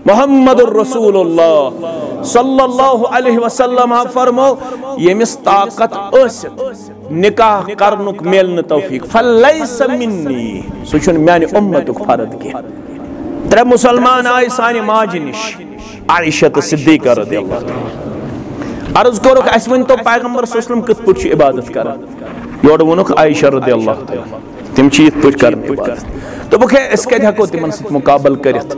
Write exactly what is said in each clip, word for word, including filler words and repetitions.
محمد رسول اللہ صلی اللہ علیہ وسلم فرمو، ییٚمِس طاقت ٲسِتھ نکاح کرنُک میلہِ نہٕ توفیق، فلیس منی، سُہ چھُنہٕ میانہِ اُمتُک فرد کینٛہہ۔ ترٛےٚ مُسلمان آیہِ سانہِ ماجہِ نِش، عائشہ تہٕ صدیقہ رضی اللہ تعالیٰ۔ عرض کوٚرُکھ، اَسہِ ؤنۍ تو پیغمبر صلی اللہ علیہ وسلم کِتھ پٲٹھۍ چھُ عبادت کران؟ یورٕ ووٚنُکھ عائشہ رضی اللہ تعالیٰ، تِم چھِ یِتھ پٲٹھۍ کران عبادت۔ دوٚپُکھ، ہے، أسۍ کَتہِ ہٮ۪کو تِمن سۭتۍ مُقابلہٕ کٔرِتھ؟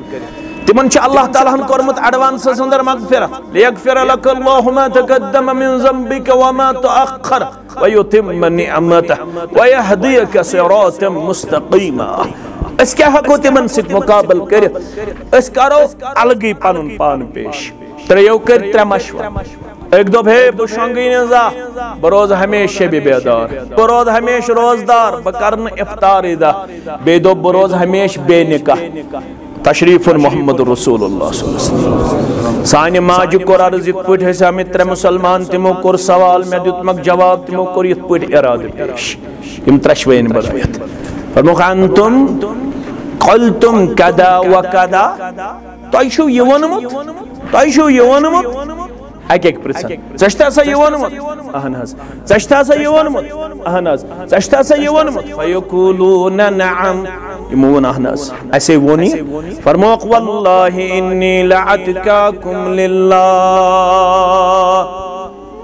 تِمن چھُ اللہ تعالیٰ ہن کوٚرمُت ایڈوانسس اندر مغفرت، لیغفر لک اللہ ما تقدم من ذنبک وما تأخر ویتم نعمتہ ویہدیک صراطا مستقیما۔ أسۍ کیٛاہ ہٮ۪کو تِمن سۭتۍ مُقابلہٕ کٔرِتھ؟ أسۍ کرو الگٕے پنُن پان پیش۔ ترٛیٚیو کٔرۍ ترٛےٚ مشورٕ۔ أکۍ دوٚپ، ہے، بہٕ شۄنٛگٕے نہٕ زانٛہہ، بہٕ روزٕ ہمیشہِ شبِ بیدار، بہٕ روزٕ ہمیشہِ روزدار، بہٕ کرٕ نہٕ افطارٕے زانٛہہ۔ بیٚیہِ دوٚپ، بہٕ روزٕ ہمیشہِ بے نکاح۔ تشریف محمد رسول اللہ صلی اللہ علیہ وسلم۔ سانہِ ماجہِ کوٚر عرض، یِتھ پٲٹھۍ ٲسۍ آمٕتۍ ترٛےٚ مُسلمان، تِمو کوٚر سوال، مےٚ دیُتمکھ جواب، تِمو کوٚر یِتھ پٲٹھۍ ارادٕ پیش۔ یِم ترٛٮ۪شوَے أنۍ بنٲیِتھ۔ فرمووُکھ، انتم قلتم کدا و کدا، تۄہہِ چھُو یہِ ووٚنمُت، تۄہہِ چھُو یہِ ووٚنمُت۔ اَکہِ اَکہِ پرٛژھن، ژےٚ چھُتھا سا یہِ ووٚنمُت؟ اہن حظ۔ ژےٚ چھُتھا سا یہِ ووٚنمُت؟ اہن حظ۔ ژےٚ چھُتھا سا یہِ ووٚنمُت؟ فیقولون نعم۔ یِمو ووٚن، اہن حظ، اَسے ووٚن یہِ۔ فرمووُکھ، واللہ انی لاتقاکم للہ۔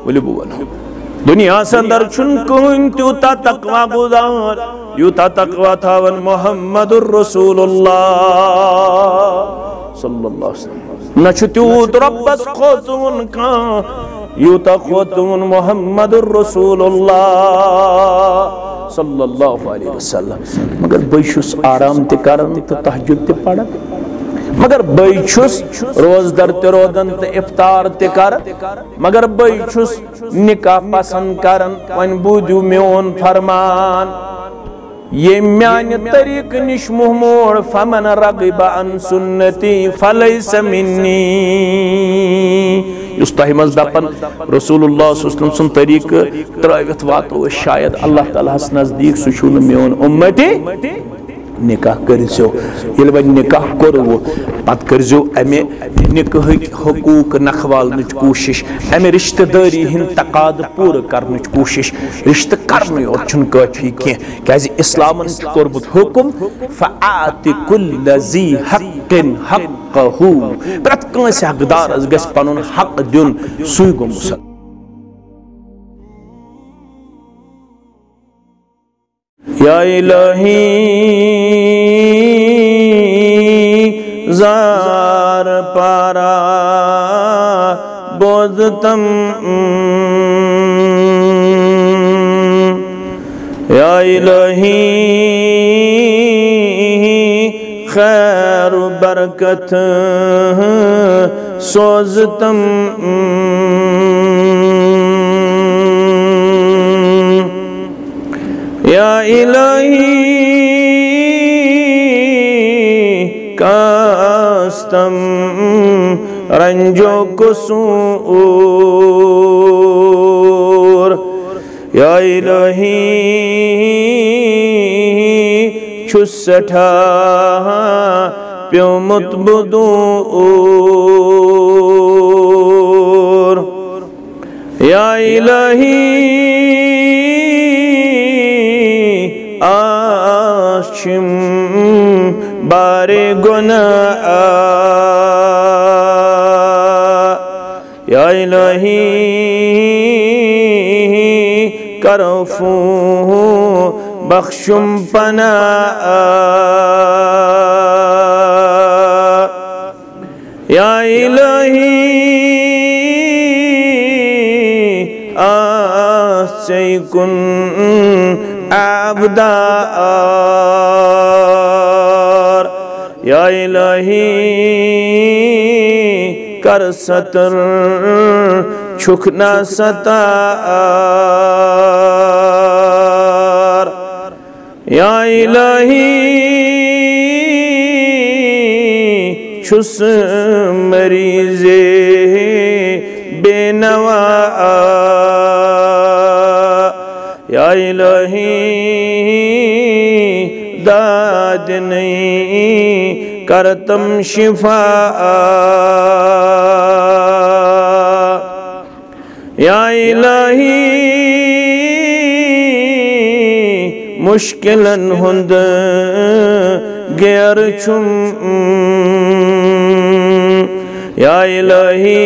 ؤلِو بہٕ وَنہو۔ دُنیاہَس اندر چھُنہٕ کٕہٕنۍ تیوٗتاہ تقوی گُزار، یوٗتاہ تقوی تھاوان محمد رسول اللہ صلی اللہ علیہ وسلم۔ نہ چھُ تیوٗت رۄبَس کھوژوُن کانٛہہ، یوٗتاہ کھوژوُن محمد رسول اللہ صلی اللہ علیہ وسلم۔ مگر بہٕ چھُس آرام تہِ کران تہٕ تہجد تہِ پران۔ مگر بہٕ چھُس روزدر تہِ روزان تہٕ افطار تہِ کران۔ مگر بہٕ چھُس نکاح پسند کران۔ وۄنۍ بوٗزِو میون فرمان۔ ییٚمۍ میانہِ طریٖقہٕ نِش مُہ موڑ، فمن رغب عن سنتی فلیس منی۔ یُس تۄہہِ منٛز دپان رسول اللہ صلی اللہ علیہ وسلم سُنٛد طریٖقہٕ ترٲوِتھ واتو أسۍ شاید اللہ تعالیٰ ہس نزدیٖک، سُہ چھُنہٕ میون اُمتی۔ نکاح کٔرزیو۔ ییٚلہِ وۄنۍ نکاح کوٚروٕ، پتہٕ کٔرزیو امہِ نکاحٕکۍ حقوٗق نکھوالنٕچ کوٗشش، امہِ رشتہٕ دٲری ہٕنٛدۍ تقاضہٕ پوٗرٕ کرنٕچ کوٗشش۔ رشتہٕ کرنُے یوت چھُنہٕ کٲفی کینٛہہ، کیازِ اسلامن چھُ کوٚرمُت حُکم، فآت کل ذی حق حقہ، پرٛٮ۪تھ کٲنٛسہِ حقدارس گژھِ پنُن حق دیُن، سُے گوٚو مُسلمان۔ یا الہی، زار پارا بوزتم۔ یا الہی، خیر و برکت سوزتم۔ یا الہی، کاستم رنج و قصور۔ یا الہی، چھُس سٮ۪ٹھاہ پیومُت بہٕ دوٗر۔ یا الہی، آز چھِم بارے گۄناہ۔ یا الہی، کرو فون بخشم پناہ۔ یا الہی، آس ژے کُن عبدار۔ یا الہی، کر ستر، چھُکھ نا ستار۔ یا الہی، چھُس مریض بے نوا۔ یا الہی، داد نئی کرتم شفا۔ یا الہی، مشکلن ہند غیر چھم۔ یا الہی،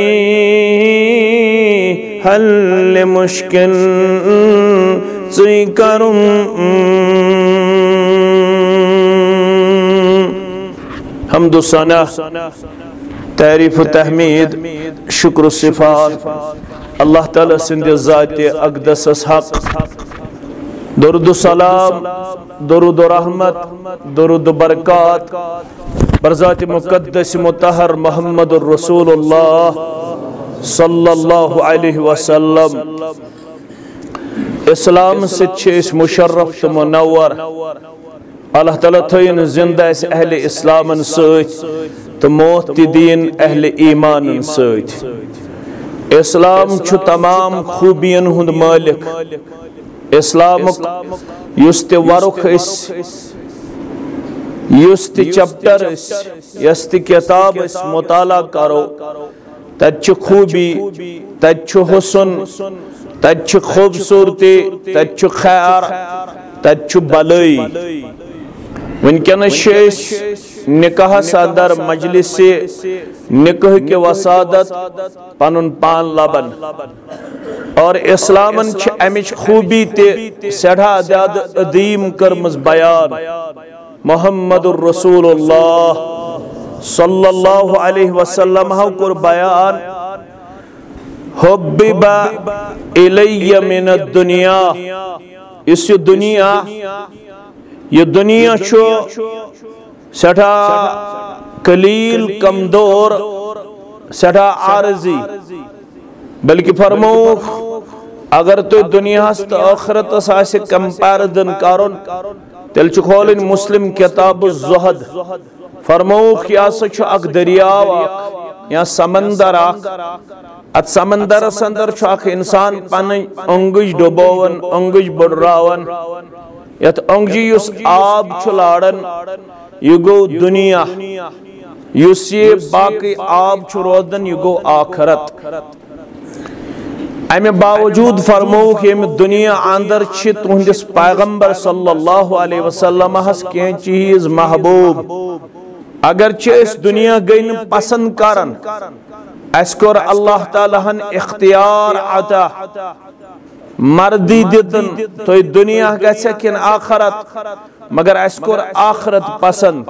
حل مشکل ژٕے کرُم۔ حمد و ثنا، تعریف و تحمید، شکر و صفات اللہ تعالیٰ سٕنٛدِ ذاتِ اقدسس حق۔ درود و سلام، درود و رحمت، درود و برکات بر ذاتِ مقدس مطہر محمد الرسول اللہ صلی اللہ علیہ وسلم۔ اسلام سۭتۍ چھِ أسۍ مشرف تہٕ منور۔ اللہ تعالیٰ تھٲیِن زندٕ اَسہِ اہلِ اسلامن سۭتۍ تہٕ موت تہِ دِیِن اہلِ ایمانن سۭتۍ۔ اسلام چھُ تمام خوٗبین ہُنٛد مٲلِک۔ اسلامُک یُس تہِ ورُق أسۍ، یُس تہِ چیپٹر أسۍ، یۄس تہِ کِتاب أسۍ مطالعہ کرو، تَتہِ چھِ خوٗبی، تَتہِ چھُ حُسن، تَتہِ چھِ خوٗبصوٗرتی، تَتہِ چھُ خیر، تَتہِ چھُ بلٲیی۔ وٕنکیٚنَس چھِ أسۍ نکاحس اندر مجلسِ نکاح کہِ وسادت پنُن پان لبان۔ اور اسلامن چھِ امِچ خوٗبی تہِ سٮ۪ٹھاہ زیادٕ عظیٖم کٔرمٕژ بیان۔ محمد الرسول اللہ صلی اللہ علیہ وسلم ہو کوٚر بیان، حبب الی من الدنیا، یُس یہِ دُنیا، یہِ دُنیا چھُ سٮ۪ٹھاہ قلیل، کمزور، سٮ۪ٹھاہ عارضی۔ بلکہ فرمووُکھ، اگر تُہۍ دُنیاہس تہٕ ٲخرتس آسہِ کمپیرزن کرُن، تیٚلہِ چھُ کھولٕنۍ مسلم کتاب الزہد۔ فرمووُکھ، یہِ ہسا چھُ اکھ دٔریاو اکھ یا سمندر اکھ۔ اتھ سمندرس اندر چھُ اکھ انسان پنٕنۍ اونگج ڈُبووان، اونگج بُڈراوان۔ یتھ اونگجہِ یُس آب چھُ لاران، یہِ گوٚو دُنیا۔ یُس یہِ باقٕے آب چھُ روزان، یہِ گوٚو آخرت۔ امہِ باوجود فرمووُکھ، ییٚمہِ دُنیا اندر چھِ تُہنٛدِس پیغمبر صلی اللہ علیہ وسلمس کینٛہہ چیٖز محبوب۔ اگرچہِ أسۍ دُنیا گٔے نہٕ پسند کران، اسہِ کوٚر اللہ تعالیٰ ہن اختیار عطا، مردی دِتن، تُہۍ دُنیا گژھِ کِنہٕ آخرت، مگر اسہِ کوٚر آخرت پسند۔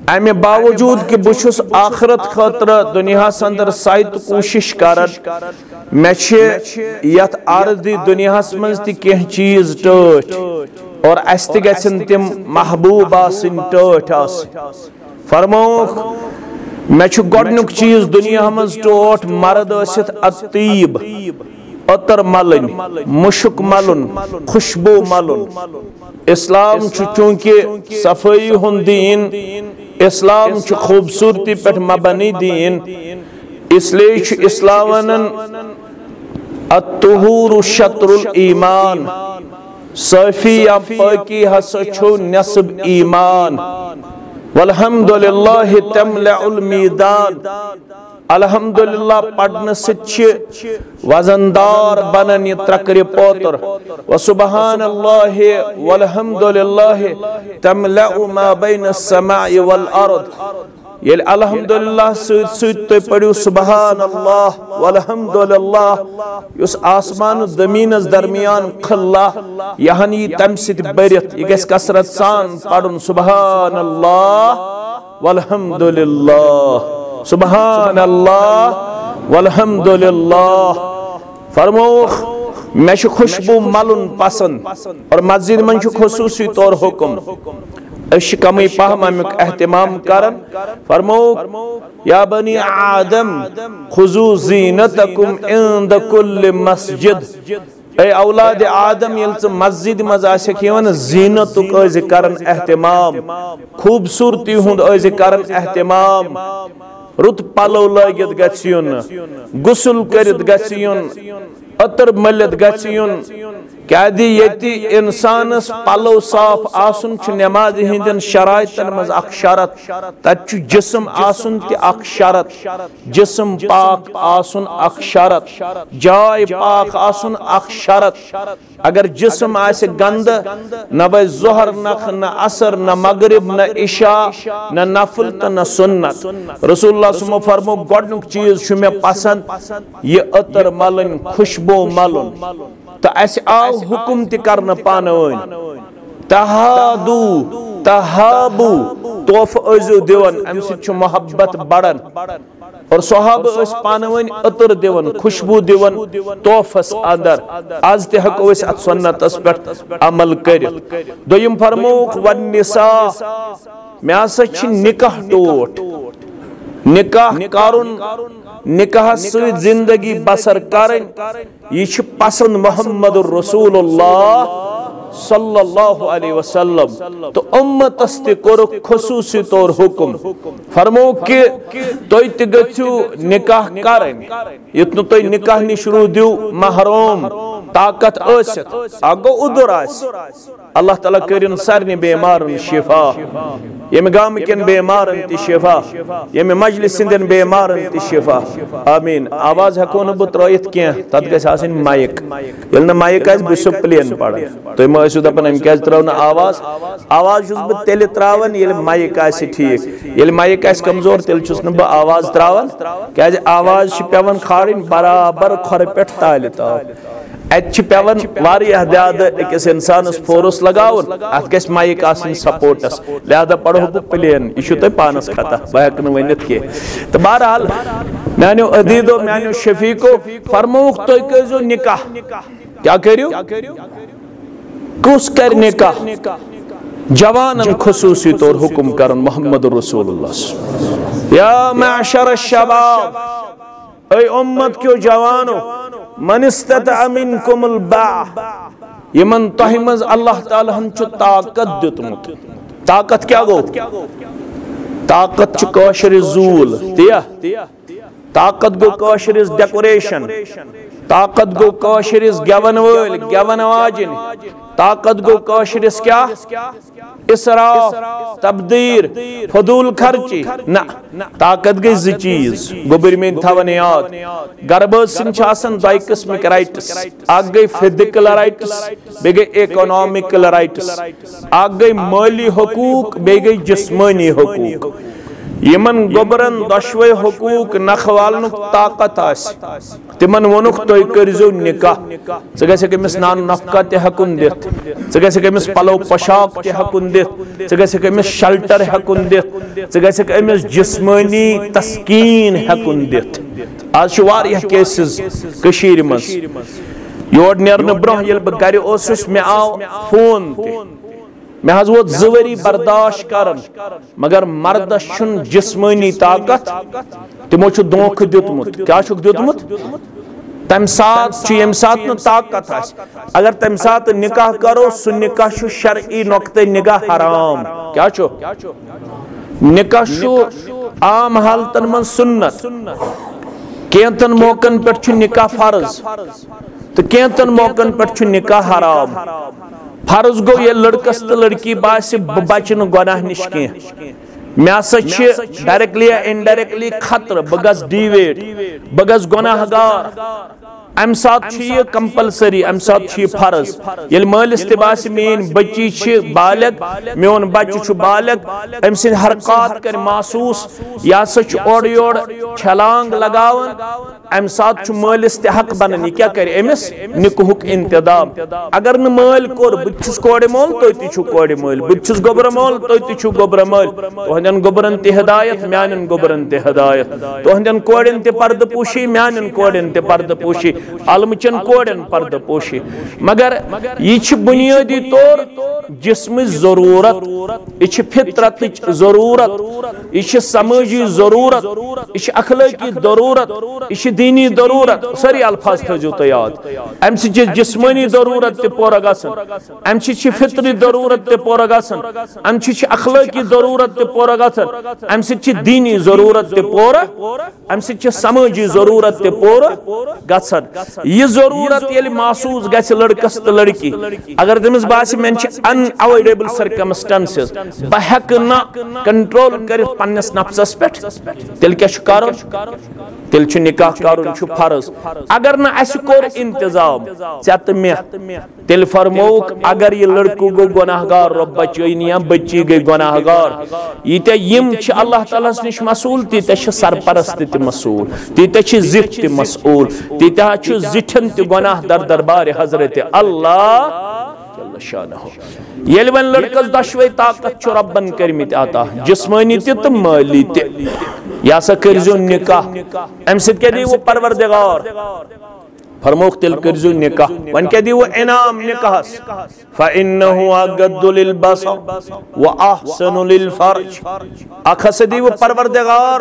امہِ باوجود کہ بہٕ چھُس آخرت خٲطرٕ دُنیاہس اندر سعی تہٕ کوٗشش کران، مےٚ چھِ یتھ عارضی دُنیاہس منٛز تہِ کینٛہہ چیٖز ٹٲٹھۍ، اور اسہِ تہِ گژھن تِم محبوب آسٕنۍ، ٹٲٹھۍ آسٕنۍ۔ فرمووُکھ، مےٚ چھُ گۄڈٕنیُک چیٖز دُنیا منٛز ٹوٹھ مرد ٲسِتھ الطیب، عطر ملٕنۍ، مُشُک ملُن، خوشبو ملُن۔ اسلام چھُ چونکہ صفٲیی ہُنٛد دیٖن، اسلام چھُ خوٗبصوٗرتی پٮ۪ٹھ مبنی دیٖن، اس لیے چھُ اسلام ونان، الطہور شطر الایمان، صافی یا پاکی ہسا چھُ نصف ایمان۔ والحمد للہ تملأ المیزان۔ الحمدللہ پرنہٕ سۭتۍ چھِ وزن دار بنان یہِ ترکرِ پوتر۔ وسبحان اللہ والحمد للہ تملأ ما بین السماء والارض۔ ییٚلہِ الحمدللہ سۭتۍ سۭتۍ تُہۍ پٔرِو سبحان اللہ والحمدللہ، یُس آسمان و زمینس درمیان خلا، یہِ ہن یی تمہِ سۭتۍ بٔرِتھ۔ یہِ گژھِ کثرت سان پرُن سبحان اللہ والحمدللہ، سبحان اللہ والحمدللہ۔ فرمووُکھ، مےٚ چھُ خوشبو ملُن پسند۔ اور مسجد منٛز چھُ خصوصی طور حکم، أسۍ چھِ کمٕے پہم امیُک اہتمام کران۔ فرمووُکھ، یا بنی آدم، خذوا زینتکم عند کل مسجد۔ اے اولاد آدم، ییٚلہِ ژٕ مسجد منٛز آسکھ یِوان، زینتُک ٲسۍ زِ کران اہتمام، خوٗبصوٗرتی ہُنٛد ٲسۍ زِ کران اہتمام۔ رُت پلو لٲگِتھ گژھِ یُن، غسل کٔرِتھ گژھِ یُن، عطر مٔلِتھ گژھِ یُن۔ کیازِ ییٚتہِ انسانس پلو صاف آسُن چھُ نمازِ ہٕنٛدٮ۪ن شرائطن منٛز اکھ شرط، تتہِ چھُ جسم آسُن تہِ اکھ شرط، جسم پاک آسُن اکھ شرط، جاے پاک آسُن اکھ شرط۔ اگر جسم آسہِ گندٕ، نہ بچہِ ظہر نکھٕ، نہ عصر، نہ مغرب، نہ عشاء، نہ نفل تہٕ نہ سنت۔ رسول اللہ صلی اللہ علیہ وسلمو فرمو، گۄڈنیُک چیز چھُ مےٚ پسند یہِ عطر ملٕنۍ، خوشبو ملُن۔ تہٕ اسہِ آو حکم تہِ کرنہٕ پانہٕ ؤنۍ، تحادو، تحابو، تحفہٕ ٲسۍزیو دِوان، امہِ سۭتۍ چھُ محبت بڑان۔ اور صحابہٕ ٲسۍ پانہٕ ؤنۍ عطر دِوان، خوشبو دِوان تحفس اندر۔ از تہِ ہٮ۪کو أسۍ اتھ سنتس پٮ۪ٹھ عمل کٔرِتھ۔ دوٚیِم فرمووُکھ، والنساء، مےٚ ہسا چھِ نکاح ٹوٹھ، نکاح کرُن، نکاحس سۭتۍ زندگی بسر کرٕنۍ، یہِ چھِ پسند محمد رسول اللہ صلی اللہ علیہ وسلم۔ تہٕ امتس تہِ کوٚرُکھ خصوصی طور حکم، فرموو کہِ تُہۍ تہِ گٔژھِو نکاح کرٕنۍ، یُتھ نہٕ تُہۍ نکاح نِش روٗدِو محروم، طاقت ٲسِتھ، اکھ گوٚو عُذر آسہِ۔ اللہ تعالیٰ کٔرِن سارنٕے بیمارن شفا، ییٚمہِ گامہٕ کٮ۪ن بیمارن تہِ شفا، ییٚمہِ مجلس ہٕنٛدٮ۪ن بیمارن تہِ شفا۔ آمین۔ آواز ہٮ۪کو نہٕ بہٕ ترٲیِتھ کینٛہہ، تتھ گژھِ آسٕنۍ مایک۔ ییٚلہِ نہٕ مایک آسہِ، بہٕ چھُسو پلین پران۔ تُہۍ ما ٲسِو دپان، أمۍ کیازِ ترٲو نہٕ آواز؟ آواز چھُس بہٕ تیٚلہِ ترٛاوان، ییٚلہِ مایک آسہِ ٹھیٖک۔ ییٚلہِ مایک آسہِ کمزور، تیٚلہِ چھُس نہٕ بہٕ آواز ترٛاوان، کیازِ آواز چھِ پٮ۪وان کھالٕنۍ برابر کھۄرٕ پٮ۪ٹھ تالہِ تام۔ اتہِ چھِ پٮ۪وان واریاہ زیادٕ أکِس انسانس فورس لگاوُن، اتھ گژھِ مایک آسٕنۍ سپورٹس، لہذا پرہو بہٕ پلین، یہِ چھُو تۄہہِ پانس خطا، بہٕ ہٮ۪کہٕ نہٕ ؤنِتھ کینٛہہ۔ تہٕ بہرحال، میانیو عزیزو، میانیو شفیقو، فرمووُکھ تُہۍ کٔرۍزیو نکاح۔ کیٛاہ کٔرِو؟ کُس کرِ نکاح؟ جوانن خصوصی طور حکم کرن محمد رسول اللہ۔ یا معشر الشباب، اے امت کیو جوانو، من استطاع منکم الباء، یمن تۄہہِ منٛز اللہ تعالیٰ ہن چھُ طاقت دیُتمُت۔ طاقت کیٛاہ گوٚو؟ طاقت چھُ کٲشرِ زوٗل، تیا؟ طاقت گوٚو کٲشرِس ڈیکوریشن، طاقت گوٚو کٲشرِس گٮ۪ون وٲلۍ، گٮ۪ون واجِنۍ۔ طاقت گوٚو کٲشرِس کیٛاہ؟ اسراف، تبذیر، فضول خرچی۔ نہ، طاقت گٔے زٕ چیٖز، گوٚبرۍ میٲنۍ تھاوان یاد۔ گرٕ بٲژ سٕنٛدۍ چھِ آسان دۄیہِ قٕسمٕکۍ رائٹس، اکھ گٔے فزیکل رائٹس، بیٚیہِ گٔے اکنامکل رائٹس۔ اکھ گٔے مٲلی حقوٗق، بیٚیہِ گٔے جسمٲنی حقوٗق۔ یِمن گوٚبرن دۄشوے حقوٗق نکھٕ والنُک طاقت آسہِ، تِمن ووٚنُکھ، "تُہۍ کٔرۍزیو نکاح۔" ژٕ گژھکھ أمِس نان نفقہ تہِ ہٮ۪کُن دِتھ، ژٕ گژھکھ أمِس پلو پوشاک تہِ ہٮ۪کُن دِتھ، ژٕ گژھکھ أمِس شلٹر ہٮ۪کُن دِتھ، ژٕ گژھکھ أمِس جسمٲنی تسکیٖن ہٮ۪کُن دِتھ۔ آز چھِ واریاہ کیسز کٔشیٖرِ منٛز۔ یور نیرنہٕ برونٛہہ ییٚلہِ بہٕ گرِ اوسُس، مےٚ آو فون تہِ۔ مےٚ حظ ووت زٕ ؤری برداشت کران، مگر مردس چھُنہٕ جسمٲنی طاقت، تِمو چھُ دھوکہٕ دیُتمُت۔ کیٛاہ چھُکھ دیُتمُت؟ تَمہِ ساتہٕ چھُ، ییٚمہِ ساتہٕ نہٕ طاقت آسہِ، اگر تَمہِ ساتہٕ نکاح کرو، سُہ نکاح چھُ شرعی نقطہٕ نگاہ حرام۔ کیٛاہ چھُ؟ نکاح چھُ عام حالتن منٛز سنت، کینٛژن موقعن پٮ۪ٹھ چھُ نکاح فرض، تہٕ کینٛژن موقعن پٮ۪ٹھ چھُ نکاح حرام۔ فرض گوٚو، ییٚلہِ لڑکس تہٕ لڑکی باسہِ، بہٕ بچہٕ نہٕ گۄناہ نِش کینٛہہ، مےٚ ہسا چھِ ڈائریکٹلی یا انڈائریکٹلی خطرٕ، بہٕ گژھٕ ڈیویٹ، بہٕ گژھٕ گۄناہ گار۔ امہِ ساتہٕ چھُ یہِ کمپلسری، امہِ ساتہٕ چھُ یہِ فرض۔ ییٚلہِ مٲلِس تہِ باسہِ، میٲنۍ بچی چھِ بالغ، میون بچہٕ چھُ بالغ، أمۍ سٕنٛدۍ حرکات کرِ محسوس، یہِ ہسا چھُ اورٕ یورٕ چھلانگ لگاوان، امہِ ساتہٕ چھُ مٲلِس تہِ حق بنان، یہِ کیٛاہ کرِ أمِس نکاحُک انتظام۔ اگر نہٕ مٲلۍ کوٚر، بہٕ تہِ چھُس کورِ مول، تُہۍ تہِ چھِو کورِ مٲلۍ، بہٕ تہِ چھُس گوٚبرٕ مول، تُہۍ تہِ چھِو گوٚبرٕ مٲلۍ۔ تُہنٛدٮ۪ن گوٚبرن تہِ ہدایت، میانٮ۪ن گوٚبرن تہِ ہدایت۔ تُہنٛدٮ۪ن کورٮ۪ن تہِ پردٕ پوشی، میانٮ۪ن کورٮ۪ن تہِ پردٕ پوشی، عالمہٕ چٮ۪ن کورٮ۪ن پردٕ پوشی۔ مگر یہِ چھِ بنیٲدی طور جسمٕچ ضروٗرت، یہِ چھِ فطرتٕچ ضروٗرت، یہِ چھِ سمٲجی ضروٗرت، یہِ چھِ اخلٲقی ضروٗرت، یہِ چھِ دینی ضروٗرت۔ سٲری الفاظ تھٲیزیو تُہۍ یاد۔ امہِ سۭتۍ چھِ جسمٲنی ضروٗرت تہِ پوٗرٕ گژھان، امہِ سۭتۍ چھِ فطری ضروٗرت تہِ پوٗرٕ گژھان، امہِ سۭتۍ چھِ اخلٲقی ضروٗرت تہِ پوٗرٕ گژھان، امہِ سۭتۍ چھِ دینی ضروٗرت تہِ پوٗرٕ، امہِ سۭتۍ چھِ سمٲجی ضروٗرت تہِ پوٗرٕ گژھان۔ یہِ ضروٗرت ییٚلہِ محسوٗس گژھِ لڑکس تہٕ لڑکی، اگر تٔمِس باسہِ مےٚ چھِ unavoidable circumstances، بہٕ ہٮ۪کہٕ نہٕ control کٔرِتھ پننِس نفسس پٮ۪ٹھ، تیٚلہِ کیٛاہ چھُ کرُن؟ تیٚلہِ چھُ نکاح کرُن، چھُ فرض۔ اگر نہٕ اَسہِ کوٚر انتظام، ژےٚ تہٕ مےٚ، تیٚلہِ فرمووُکھ، اگر یہِ لڑکہٕ گوٚو گۄناہ گار، رۄب بچٲیِن، یا بچی گٔے گۄناہ گار، ییٖتیٛاہ یِم چھِ اللہ تعالیٰ ہَس نِش مسئول، تیٖتیٛاہ چھِ سرپرست تہِ مسئول، تیٖتیٛاہ چھِ زِٹھۍ تہِ مسئول، تیٖتیٛاہ چھِ زِٹھٮ۪ن تہِ گۄناہ در دربارِ حضرت اللہ جل شانہ۔ ییٚلہِ وۄنۍ لڑکس دۄشوے طاقت چھُ رۄبن کٔرمٕتۍ عطا، جسمٲنی تہِ تہٕ مٲلی تہِ، یہِ ہسا کٔرۍزیو نکاح۔ امہِ سۭتۍ کیٛاہ دِیِوٕ پروردگار؟ فرمووُکھ، تیٚلہِ کٔرۍزیو نکاح۔ وۄنۍ کیٛاہ دِیِوٕ انعام نکاحس؟ فإنه أغض للبصر وأحصن للفرج۔ اکھ ہسا دِیِوٕ پروردگار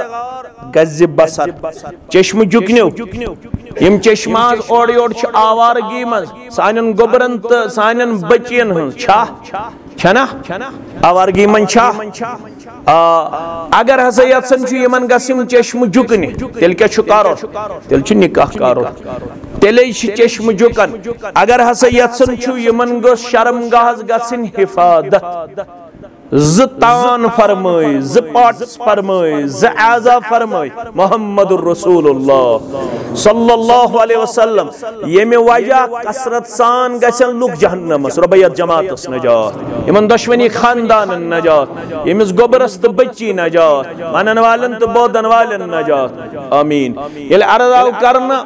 گزِ بصر، چشمہٕ جُکنیو۔ یِم چشمہٕ آز اورٕ یورٕ چھِ آوارگی منٛز، سانٮ۪ن گوٚبرن تہٕ سانٮ۪ن بچین ہٕنٛز چھا؟ چھنا؟ آوارگی منٛز چھا؟ آ، اگر ہسا یژھان چھُ یِمن گژھِ یِم چشمہٕ جُکنہِ، تیٚلہِ کیٛاہ چھُ کرُن؟ تیٚلہِ چھُ نکاح کرُن۔ تیٚلے چھِ چشمہٕ جُکان۔ اگر ہسا یژھان چھُ یِمن گوٚژھ شرم گاہس گژھٕنۍ حفاظت، زٕ تان فرمٲے، زٕ پارٹس فرمٲے، زٕ اعضا فرمٲے، محمد رسول اللہ صلی اللہ علیہ وسلم، ییٚمہِ وجہ کثرت سان گژھن لُکھ جہنمس۔ رۄبہ یتھ جماعتس نجات، یِمن دۄشوٕنی خاندانن نجات، ییٚمِس گوٚبرس تہٕ بچی نجات، ونن والٮ۪ن تہٕ بوزن والٮ۪ن نجات۔ آمین۔ ییٚلہِ عرض آو کرنہٕ،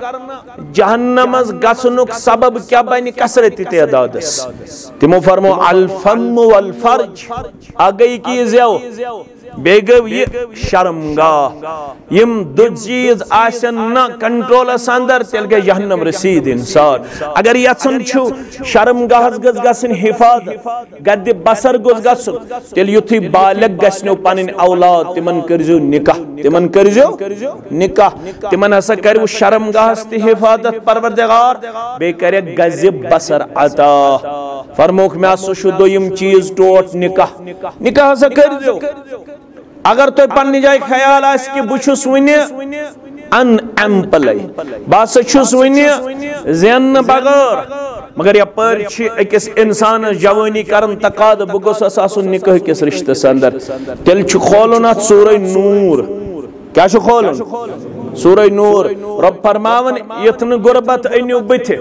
جہنمس گژھنُک سبب کیٛاہ بنہِ کثرت تعدادس؟ تِمو فرمو، الفم والفرج۔ اکھ گٔے یہِ زٮ۪و، بیٚیہِ گٔو یہِ شرم گاہ۔ یِم دُ چیٖز آسن نہٕ کنٹرولس اندر، تیٚلہِ گژھِ جہنم رسیٖد انسان۔ اگر یژھان چھُ شرم گاہس گٔژھ گژھٕنۍ حفاظت، گدِ بصر گوٚژھ گژھُن، تیٚلہِ یُتھُے بالغ گژھنو پنٕنۍ اولاد، تِمن کٔرزیو نکاح، تِمن کٔرزیو نکاح۔ تِمن ہسا کریو شرم گاہس تہِ حفاظت پروردگار، بیٚیہِ کریکھ گزِ بصر عطا۔ فرمووُکھ، مےٚ ہسا چھُ دوٚیِم چیٖز ٹوٹھ نکاح۔ نکاح ہسا کٔرزیو۔ اگر تۄہہِ پننہِ جایہِ خیال آسہِ کہِ بہٕ چھُس وُنہِ ان ایمپلے، بہٕ ہسا چھُس وُنہِ زیننہٕ بغٲر، مگر یپٲرۍ چھِ أکِس انسانس جوٲنی کران تقاضہٕ، بہٕ گوٚژھس آسُن نکاح کِس رشتس اندر، تیٚلہِ چھُ کھولُن اتھ سورہ نور۔ کیٛاہ چھُ کھولُن؟ سورہ نور۔ رۄب فرماوان، یتھ نہٕ غربت أنِو بٕتھِ،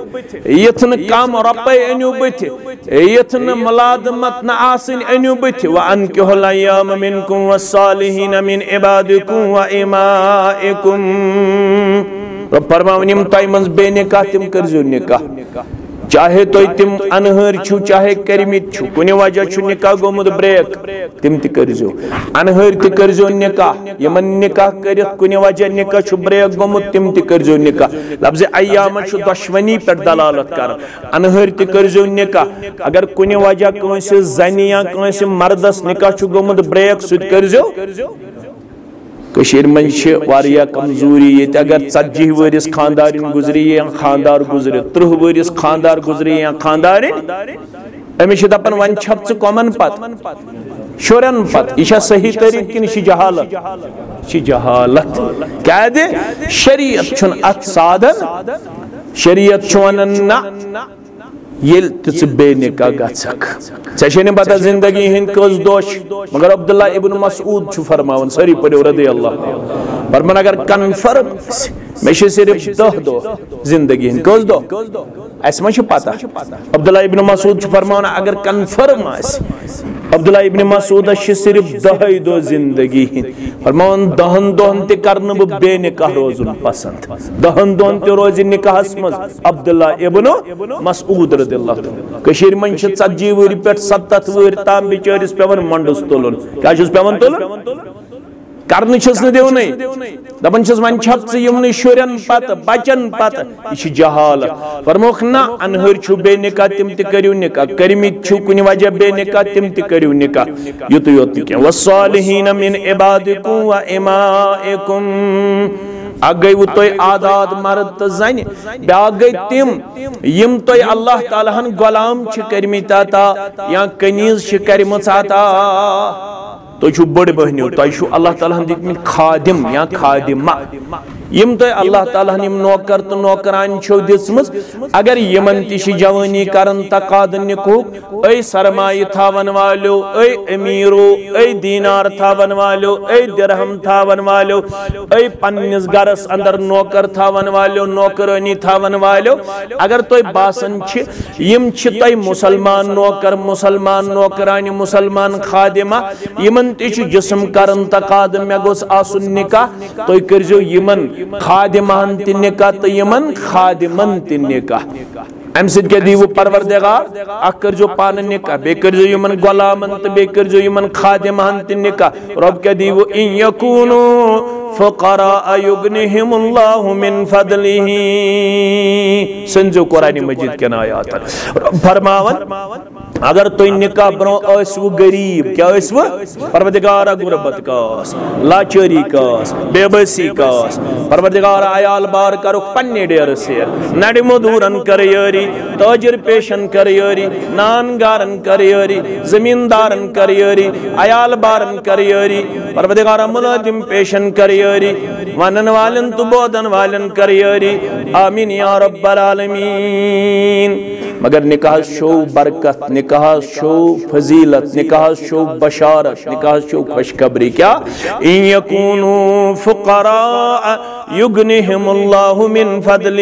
یتھ نہٕ کم رۄپے أنِو بٕتھِ، یتھ نہٕ ملازمت نہٕ آسٕنۍ أنِو بٕتھِ۔ وَأَنكِحُوا الْأَيَامَىٰ مِنكُمْ وَالصَّالِحِينَ مِنْ عِبَادِكُمْ وَإِمَائِكُمْ۔ رۄب فرماوان، یِم تۄہہِ منٛز بے نکاح، تِم کٔرزیو نکاح۔ چاہے تُہۍ تِم انہٲرۍ چھِو، چاہے کٔرمٕتۍ چھِو، کُنہِ وجہ چھُ نکاح گوٚمُت بریک، تِم تہِ کٔرزیو۔ انہٲرۍ تہِ کٔرزیو نکاح، یِمن نکاح کٔرِتھ کُنہِ وجہ نکاح چھُ بریک گوٚمُت، تِم تہِ کٔرزیو نکاح۔ لفظِ ایامس چھُ دۄشوٕنی پٮ۪ٹھ دلالت کران۔ انہٲرۍ تہِ کٔرزیو نکاح۔ اگر کُنہِ وجہ کٲنٛسہِ زنہِ یا کٲنٛسہِ مردس نکاح چھُ گوٚمُت بریک، سُہ تہِ کٔرزیو۔ کٔشیٖرِ منٛز چھِ واریاہ کمزوری ییٚتہِ۔ اگر ژتجی ؤرِس خانٛدارِنۍ گُزرِ یا خانٛدار گُزرِ، ترٕٛہ ؤرِس خانٛدار گُزرِ یا خانٛدارِنۍ، أمِس چھِ دپان، وۄنۍ چھپ ژٕ کۄمن پتہٕ؟ شُرٮ۪ن پتہٕ۔ یہِ چھا صحیح طریٖقہٕ کِنہٕ یہِ چھِ جہالت؟ یہِ چھِ جہالت۔ کیازِ؟ شریعت چھُنہٕ اتھ سادن۔ شریعت چھُ ونان، نہ، ییٚلہِ تہِ ژٕ بے نکاح گژھکھ، ژےٚ چھے نہٕ پتہ زندگی ہٕنٛدۍ کٔژ دۄہ چھِ۔ مگر عبداللہ ابن مسعود چھُ فرماوان، سٲری پٔرِو رضی اللہ عنہ، فرمان، اگر کنفرم آسہِ، مےٚ چھِ صرف دَہ دۄہ زندگی ہٕنٛدۍ۔ کٔژ دۄہ؟ اَسہِ ما چھِ پتہ؟ عبداللہ ابن مسعود چھُ فرماوان، اگر کنفرم آسہِ، عبداللہ ابن مسعودس چھِ صرف دَہے دۄہ زندگی ہٕنٛدۍ۔ فرماوان، دَہن دۄہن تہِ کرنہٕ بہٕ بے نکاح روزُن پسند۔ دَہن دۄہن تہِ روزِ نکاحس منٛز عبداللہ ابن مسعود رضی اللہ عنہ۔ کٔشیٖرِ منٛز چھِ ژتجی وٕہٕرۍ پٮ۪ٹھ ستتھ وٕہٕرۍ تام بِچٲرِس پٮ۪وان مۄنٛڈس تُلُن۔ کیٛاہ چھُس پٮ۪وان تُلُن؟ کرنہٕ چھِس نہٕ دِونٕے۔ دپان چھِس، وۄنۍ چھپ ژٕ یِمنٕے شُرٮ۪ن پتہٕ، بچن پتہٕ۔ یہِ چھِ جہالت۔ فرموکھ، نہ، انہٲرۍ چھِو بے نکاح، تِم تہِ کٔرِو نکاح۔ کٔرمٕتۍ چھِو کُنہِ وجہ بے نکاح، تِم تہِ کٔرِو نکاح۔ یُتُے یوت نہٕ کینٛہہ۔ والصالحین من عبادکم و امائکم۔ اکھ گٔیوٕ تُہۍ آزاد مرد تہٕ زنہِ، بیٛاکھ گٔے تِم، یِم تۄہہِ اللہ تعالیٰ ہن غلام چھِ کٔرمٕتۍ عطا یا کنیز چھِ کٔرمٕژ عطا۔ تُہۍ چھِو بٔڑ بہنیو، تۄہہِ چھِو اللہ تعالیٰ ہن دِتمٕتۍ خادم یا خادمہ۔ یِم تۄہہِ اللہ تعالیٰ ہن یِم نوکر تہٕ نوکران چھو دِژمٕژ، اگر یِمن تہِ چھِ جوٲنی کران تقاضہٕ نکاحُک، اے سرمایہِ تھاون والیو، اے امیرو، اے دینار تھاون والیو، اے درہم تھاون والیو، اے پننِس گرس اندر نوکر تھاون والیو، نوکرٲنی تھاون والیو، اگر تۄہہِ باسان چھِ یِم چھِ تۄہہِ مسلمان نوکر، مسلمان نوکرانہِ، مسلمان خادمہ، یِمن تہِ چھُ جسم کران تقاضہٕ مےٚ گوٚژھ آسُن نکاح، تُہۍ کٔرزیو یِمن خادمہن تہِ نکاح تہٕ یِمن خادمن تہِ نکاح۔ امہِ سۭتۍ کیٛاہ دیٖوٕ پروردگار؟ اکھ کٔرزیو پانہٕ نکاح، بیٚیہِ کٔرزیو یِمن غلامن تہٕ بیٚیہِ کٔرزیو یِمن خادمہن تہِ نکاح۔ رۄب کیٛاہ دیٖوٕ؟ ان یکونوا فقراء یغنہم اللہ من فضلہ۔ سٔنزیو قرآن مجید کٮ۪ن آیاتن۔ رۄب فرماوان، اگر تُہۍ نکاح برونٛہہ ٲسوٕ غریٖب، کیٛاہ ٲسوٕ؟ پروردگارا، غربت کاس، لاچٲری کاس، بے بسی کاس۔ پروردگارا، عیال بار کرُکھ پننہِ ڈیرٕ سیر، نڑِ مزدورن کر یٲری، تاجر پیشن کر یٲری، نان گارن کر یٲری، زمیندارن کر یٲری، عیال بارن کر یٲری۔ پروردگارا، ملازم پیشن کر یٲری، ونن والن تہٕ بوزن والن کر یٲری۔ آمین یا رب العالمین۔ مگر نکاحس چھو برکت، نکاحس چھو فضیلت، نکاحس چھو بشارت، نکاحس چھو خوشخبری۔ کیا؟ ان یکونوا فقراء یغنہم اللہ من فضلہ۔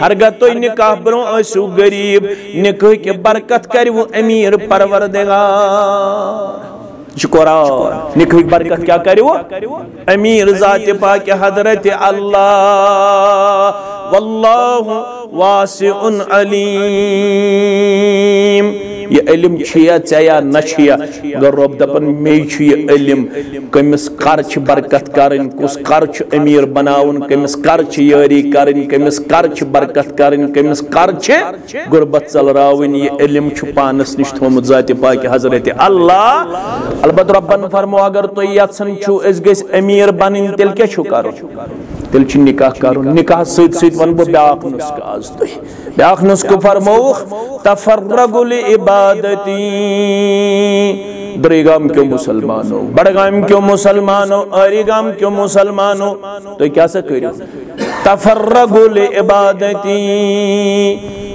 ہرگاہ تُہۍ نکاح برونٛہہ ٲسِو غریب، نکاح کہِ برکت کرِوٕ امیر پروردگار۔ یہِ چھُ قرآن۔ نکاحٕچ برکت کیا کرِ وۄنۍ؟ امیر ذات پاک حضرت اللہ۔ واللہ واسع علیم۔ یہِ علم چھُ یا ژےٚ یا نہ چھُ یا، مگر رۄب دپان، مے چھُ یہِ علم۔ کٔمِس کر چھِ برکت کرٕنۍ، کُس کر چھُ امیر بناوُن، کٔمِس کر چھِ یٲری کرٕنۍ، کٔمِس کر چھِ برکت کرٕنۍ، کٔمِس کر چھِ غربت ژلراوٕنۍ، یہِ علم چھُ پانس نِش تھومُت ذاتِ پاکہِ حضرت اللہ۔ البتہ رۄبن فرمو، اگر تُہۍ یژھان چھِو أسۍ گٔژھۍ امیر بنٕنۍ، تیٚلہِ کیٛاہ چھُو کرُن؟ تیٚلہِ چھُ نکاح کرُن۔ نکاح سۭتۍ سۭتۍ ونہٕ بہٕ بیٛاکھ نُسخہٕ آز تۄہہِ۔ بیٛاکھ نُسخہٕ فرمووُکھ، تفرغوا لعبادتی۔ درٕے گام کیو مسلمانو، بڈگام کیو مسلمانو، ٲری گام کیو مسلمانو، تُہۍ کیٛاہ سا کٔرِو؟ تفرغوا لعبادتی،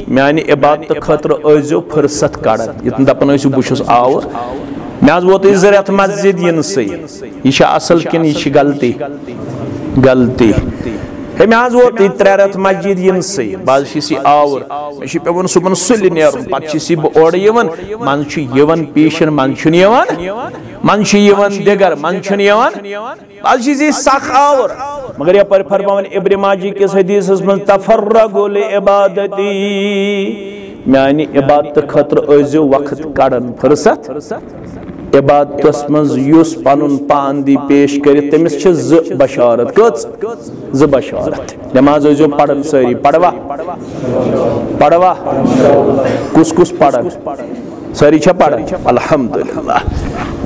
میانہِ عبادتہٕ خٲطرٕ ٲسۍزیو فرصت کڑان۔ ییٚتٮ۪ن دپان ٲسِو بہٕ چھُس آوُر، مےٚ حظ ووت یہِ زٕ رٮ۪تھ مسجد یِنسٕے۔ یہِ چھا اصل کِنہٕ یہِ چھِ غلطی؟ غلطی۔ ہے، مےٚ حظ ووت یہِ ترٛےٚ رٮ۪تھ مسجد یِنسٕے، بہٕ حظ چھُس یہِ آوُر۔ مےٚ چھُ پٮ۪وان صُبحن سُلہِ نیرُن، پتہٕ چھُس یہِ بہٕ اورٕ یِوان، منٛزٕ چھُ یِوان پیشن، منٛزٕ چھُنہٕ یِوان، منٛزٕ چھُ یِوان دِگر، منٛزٕ چھُنہٕ یِوان۔ از چھِ زِ سخ آور، مگر یپٲرۍ فرماوان ابن ماجہ کِس حدیثس منٛز، "تفرغوا لعبادتی"، میانہِ عبادتہٕ خٲطرٕ ٲسۍزیو وقت کڑان، فرصت۔ عبادتس منٛز یُس پنُن پان دی پیش کٔرِتھ، تٔمِس چھِ زٕ بشارت۔ کٔژ؟ زٕ بشارت۔ نماز ٲسۍزیو پران سٲری۔ پروا؟ پروا؟ کُس کُس پران؟ سٲری چھا پران؟ الحمدللہ۔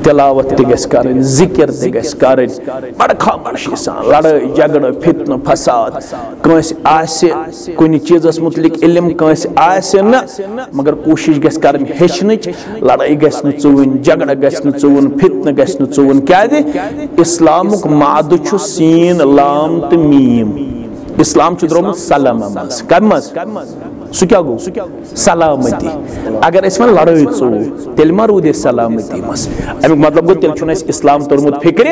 تلاوت تہِ گژھِ کرٕنۍ، ذکر تہِ گژھِ کرٕنۍ، بڑٕ خاموشی سان۔ لڑٲے جھگڑٕ، فتنہٕ، فساد، کٲنٛسہِ آسہِ کُنہِ چیٖزس متعلق علم، کٲنٛسہِ آسہِ نہٕ، مگر کوٗشش گژھِ کرٕنۍ ہیٚچھنٕچ۔ لڑٲے گژھِ نہٕ ژُوٕنۍ، جھگڑٕ گژھِ نہٕ ژُوُن، فتنہٕ گژھِ نہٕ ژُوُن۔ کیازِ؟ اسلامُک مادٕ چھُ سین، لام تہٕ میٖم۔ اسلام چھُ درٛامُت سلامہ منٛز۔ کمہِ منٛز؟ سُہ کیٛاہ گوٚو؟ سلامتی۔ اگر أسۍ وۄنۍ لڑٲے ژوو، تیٚلہِ ما روٗدۍ أسۍ سلامتی منٛز؟ اَمیُک مطلب گوٚو، تیٚلہِ چھُنہٕ اَسہِ اسلام توٚرمُت فِکرِ۔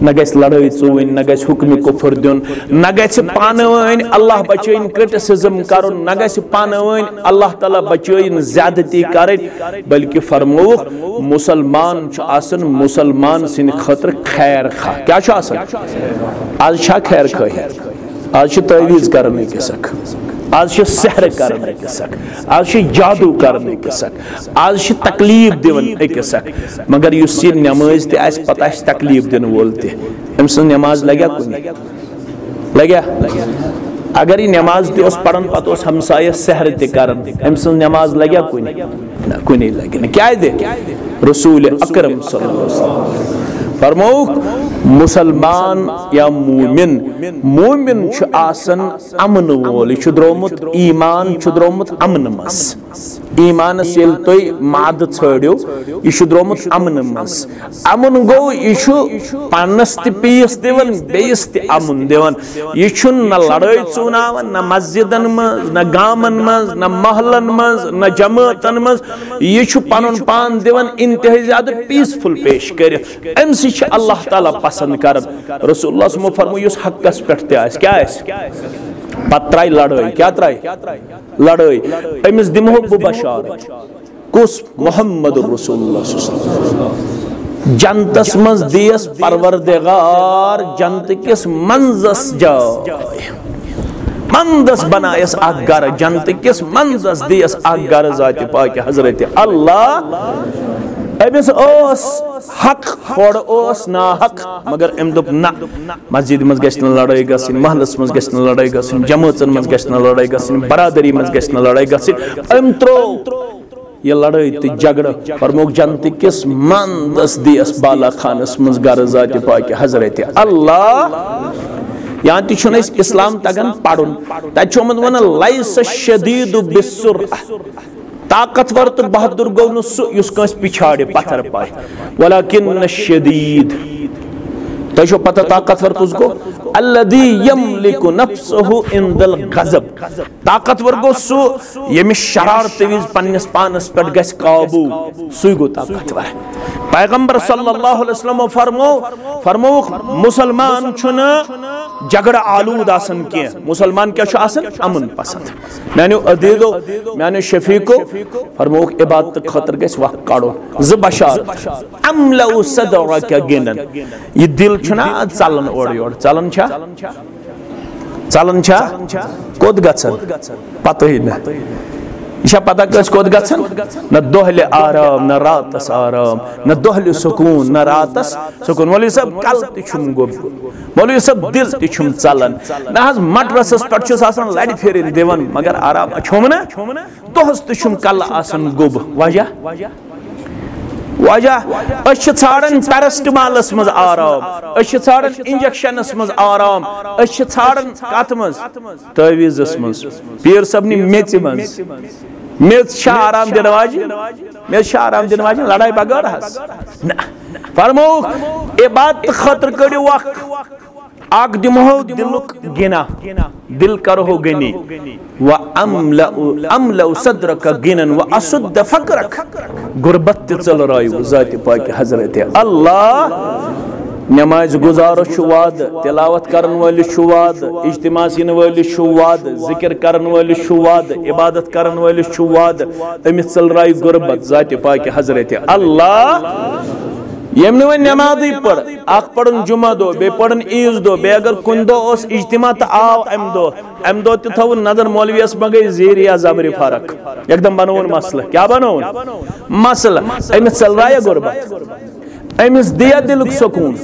نہ گژھِ لڑٲے ژوٕنۍ، نہ گژھِ حُکمِ کُفر دیُن، نہ گژھِ پانہٕ وٲنۍ اللہ بچٲیِن criticism کرُن، نہ گژھِ پانہٕ وٲنۍ اللہ تعالیٰ بچٲیِن زیادتی کرٕنۍ، بلکہِ فرمووُکھ، مسلمان چھُ آسان مسلمان سٕنٛدِ خٲطرٕ خیر خواہ۔ کیٛاہ چھُ آسان؟ از چھا خیر خواہی؟ از چھِ تعویذ کران أکِس اکھ، از چھِ سحر کران أکِس اکھ، از چھِ جادو کران أکِس اکھ، از چھِ تکلیف دِوان أکِس اکھ۔ مگر یُس یہِ نمٲز تہِ آسہِ، پتہٕ آسہِ تکلیف دِنہٕ وول تہِ، أمۍ سٕنٛز نماز لگیا کُنہِ؟ لگیا؟ اگر یہِ نماز تہِ اوس پران، پتہٕ اوس ہمسایس سحر تہِ کران، أمۍ سٕنٛز نماز لگیا کُنہِ؟ نہ، کُنے لگہِ نہٕ۔ کیازِ؟ رسول اکرم صلی اللہ علیہ وسلم فرمووُکھ، مسلمان یا مومن، مومن چھُ آسان امن وول، یہِ چھُ درٛامُت، ایمان چھُ درٛامُت امن منٛز۔ ایمانس ییٚلہِ تُہۍ مادٕ ژھٲنٛڈِو، یہِ چھُ درٛامُت امنہٕ منٛز۔ امُن گوٚو، یہِ چھُ پانس تہِ پیٖس دِوان، بیٚیِس تہِ امُن دِوان۔ یہِ چھُنہٕ نہ لڑٲے ژوناوان، نہ مسجدن منٛز، نہ گامن منٛز، نہ محلن منٛز، نہ جمٲژن منٛز۔ یہِ چھُ پنُن پان دِوان انتہٲئی زیادٕ پیسفل پیش کٔرِتھ۔ امہِ سۭتۍ چھِ اللہ تعالیٰ پسند کران۔ رسول اللہ صلی اللہ علیہ وسلمو فرموو، یُس حقس پٮ۪ٹھ تہِ آسہِ، کیٛاہ آسہِ؟ پتہٕ ترٛایہِ لڑٲے۔ کیٛاہ ترٛایہِ؟ لڑٲے۔ أمِس دِمہو بہٕ بشارت۔ کُس؟ محمد رسول اللہ صلی اللہ علیہ وسلم۔ جنتس منٛز دیس پروردگار جنتہٕ کِس منٛزس جاے۔ منٛزس بنایس اکھ گرٕ، جنتہٕ کِس منٛزس دیس اکھ گرٕ ذاتِ پاکہِ حضرت اللہ۔ أمِس اوس حق، ہورٕ اوس ناحق، مگر أمۍ دوٚپ، نہ، مسجدِ منٛز گژھِ نہٕ لڑٲے گژھٕنۍ، محلس منٛز گژھِ نہٕ لڑٲے گژھٕنۍ، جمٲژن منٛز گژھِ نہٕ لڑٲے گژھٕنۍ، برادری منٛز گژھِ نہٕ لڑٲے گژھٕنۍ۔ أمۍ ترٛوو یہِ لڑٲے تہٕ جھگڑٕ، فرمووُکھ، جنتہٕ کِس منٛزس دیس بالا خانس منٛز گرٕ ذاتِ پاکہِ حضرت اللہ۔ یا تہِ چھُنہٕ اَسہِ اسلام تگان پرُن۔ تتہِ چھُ آمُت ونان، لیس الشدید بالسرعہ۔ طاقتور تہٕ بہادر گوٚو نہٕ سُہ یُس کٲنٛسہِ پِچھاڑِ پتھر پایہِ، ولکن الشدید۔ تۄہہِ چھو پتہ طاقتور کُس گوٚو؟ الذی یملک نفسہ عند الغضب۔ طاقتور گوٚو سُہ ییٚمِس شرارتہٕ وِزِ پننِس پانس پٮ۪ٹھ گژھِ قابو، سُے گوٚو طاقتور۔ پیغمبر صلی اللہ علیہ وسلمو فرمو، فرمووُکھ، مسلمان چھُنہٕ جھگڑٕ آلود آسان کینٛہہ۔ مسلمان کیٛاہ چھُ آسان؟ امن پسند۔ میانیو عزیزو، میانیو شفیقو، فرمووُکھ، عبادتہٕ خٲطرٕ گژھِ وقت کڑُن۔ زٕ بشار، املأ صدرک غنن۔ یہِ دل چھُنہ ژلان اورٕ یورٕ، ژلان چھا؟ ژلان چھا؟ کوٚت گژھان؟ پتہٕے نہ۔ یہِ چھا پتہ کٲنٛسہِ کوٚت گژھان؟ نہ دۄہلہِ آرام، نہ راتس آرام، نہ دۄہلہِ سکوٗن، نہ راتس سکوٗن۔ مولوی صٲب، کلہٕ تہِ چھُم گوٚب، مولوی صٲب، دل تہِ چھُم ژلان۔ نہ حظ، مٹرسس پٮ۪ٹھ چھُس آسان لرِ پھیرٕنۍ دِوان، مگر آرام چھُم نہ۔ دۄہس تہِ چھُم کلہٕ آسان گوٚب۔ وجہ؟ وجہ، أسۍ چھِ ژھانڈان پیرسٹمالس منٛز آرام، أسۍ چھِ ژھانڈان انجیکشنس منٛز آرام، أسۍ چھِ ژھانڈان کتھ منٛز؟ تعویذس منٛز، پیٖر صٲبنہِ میٚژِ منٛز۔ میٚژ چھا آرام دِنہٕ واجِنۍ؟ میٚژ چھا آرام دِنہٕ واجِنۍ لڑایہِ بغٲر حظ؟ نہ۔ فرمووُکھ، عبادت خٲطرٕ کٔڑِو وقت۔ اکھ دِمہو دِلُک غنیٰ، دل کرہو غنی۔ و املأ، املأ صدرک غنیٰ و اسد فقرک۔ غربت تہِ ژٔلرٲیِو ذاتِ پاکہِ حضرت اللہ۔ نمازِ گزارس چھُ وعدٕ، تلاوت کرن وٲلِس چھُ وعدٕ، اجتماعس یِنہٕ وٲلِس چھُ وعدٕ، ذکر کرن وٲلِس چھُ وعدٕ، عبادت کرن وٲلِس چھُ وعدٕ۔ أمِس ژٔلرایہِ غربت ذاتِ پاکہِ حضرت اللہ۔ ییٚمۍ نہٕ وۄنۍ نٮ۪مازٕے پٔر، اکھ پٔرٕن جمعہ دۄہ، بیٚیہِ پٔرٕن عیٖذ دۄہ، بیٚیہِ اگر کُنہِ دۄہ اوس اجتماع تہٕ آو اَمہِ دۄہ، اَمہِ دۄہ تہِ تھٲوٕن نظر مولویَس ما گٔے زیٖرِ یا زبرِ فرق۔ یکدم بنووُن مسلہٕ۔ کیٛاہ بنووُن؟ مسلہٕ۔ أمِس ژٔلرایہ غربت۔ أمِس دِیا دِلُک سکوٗن۔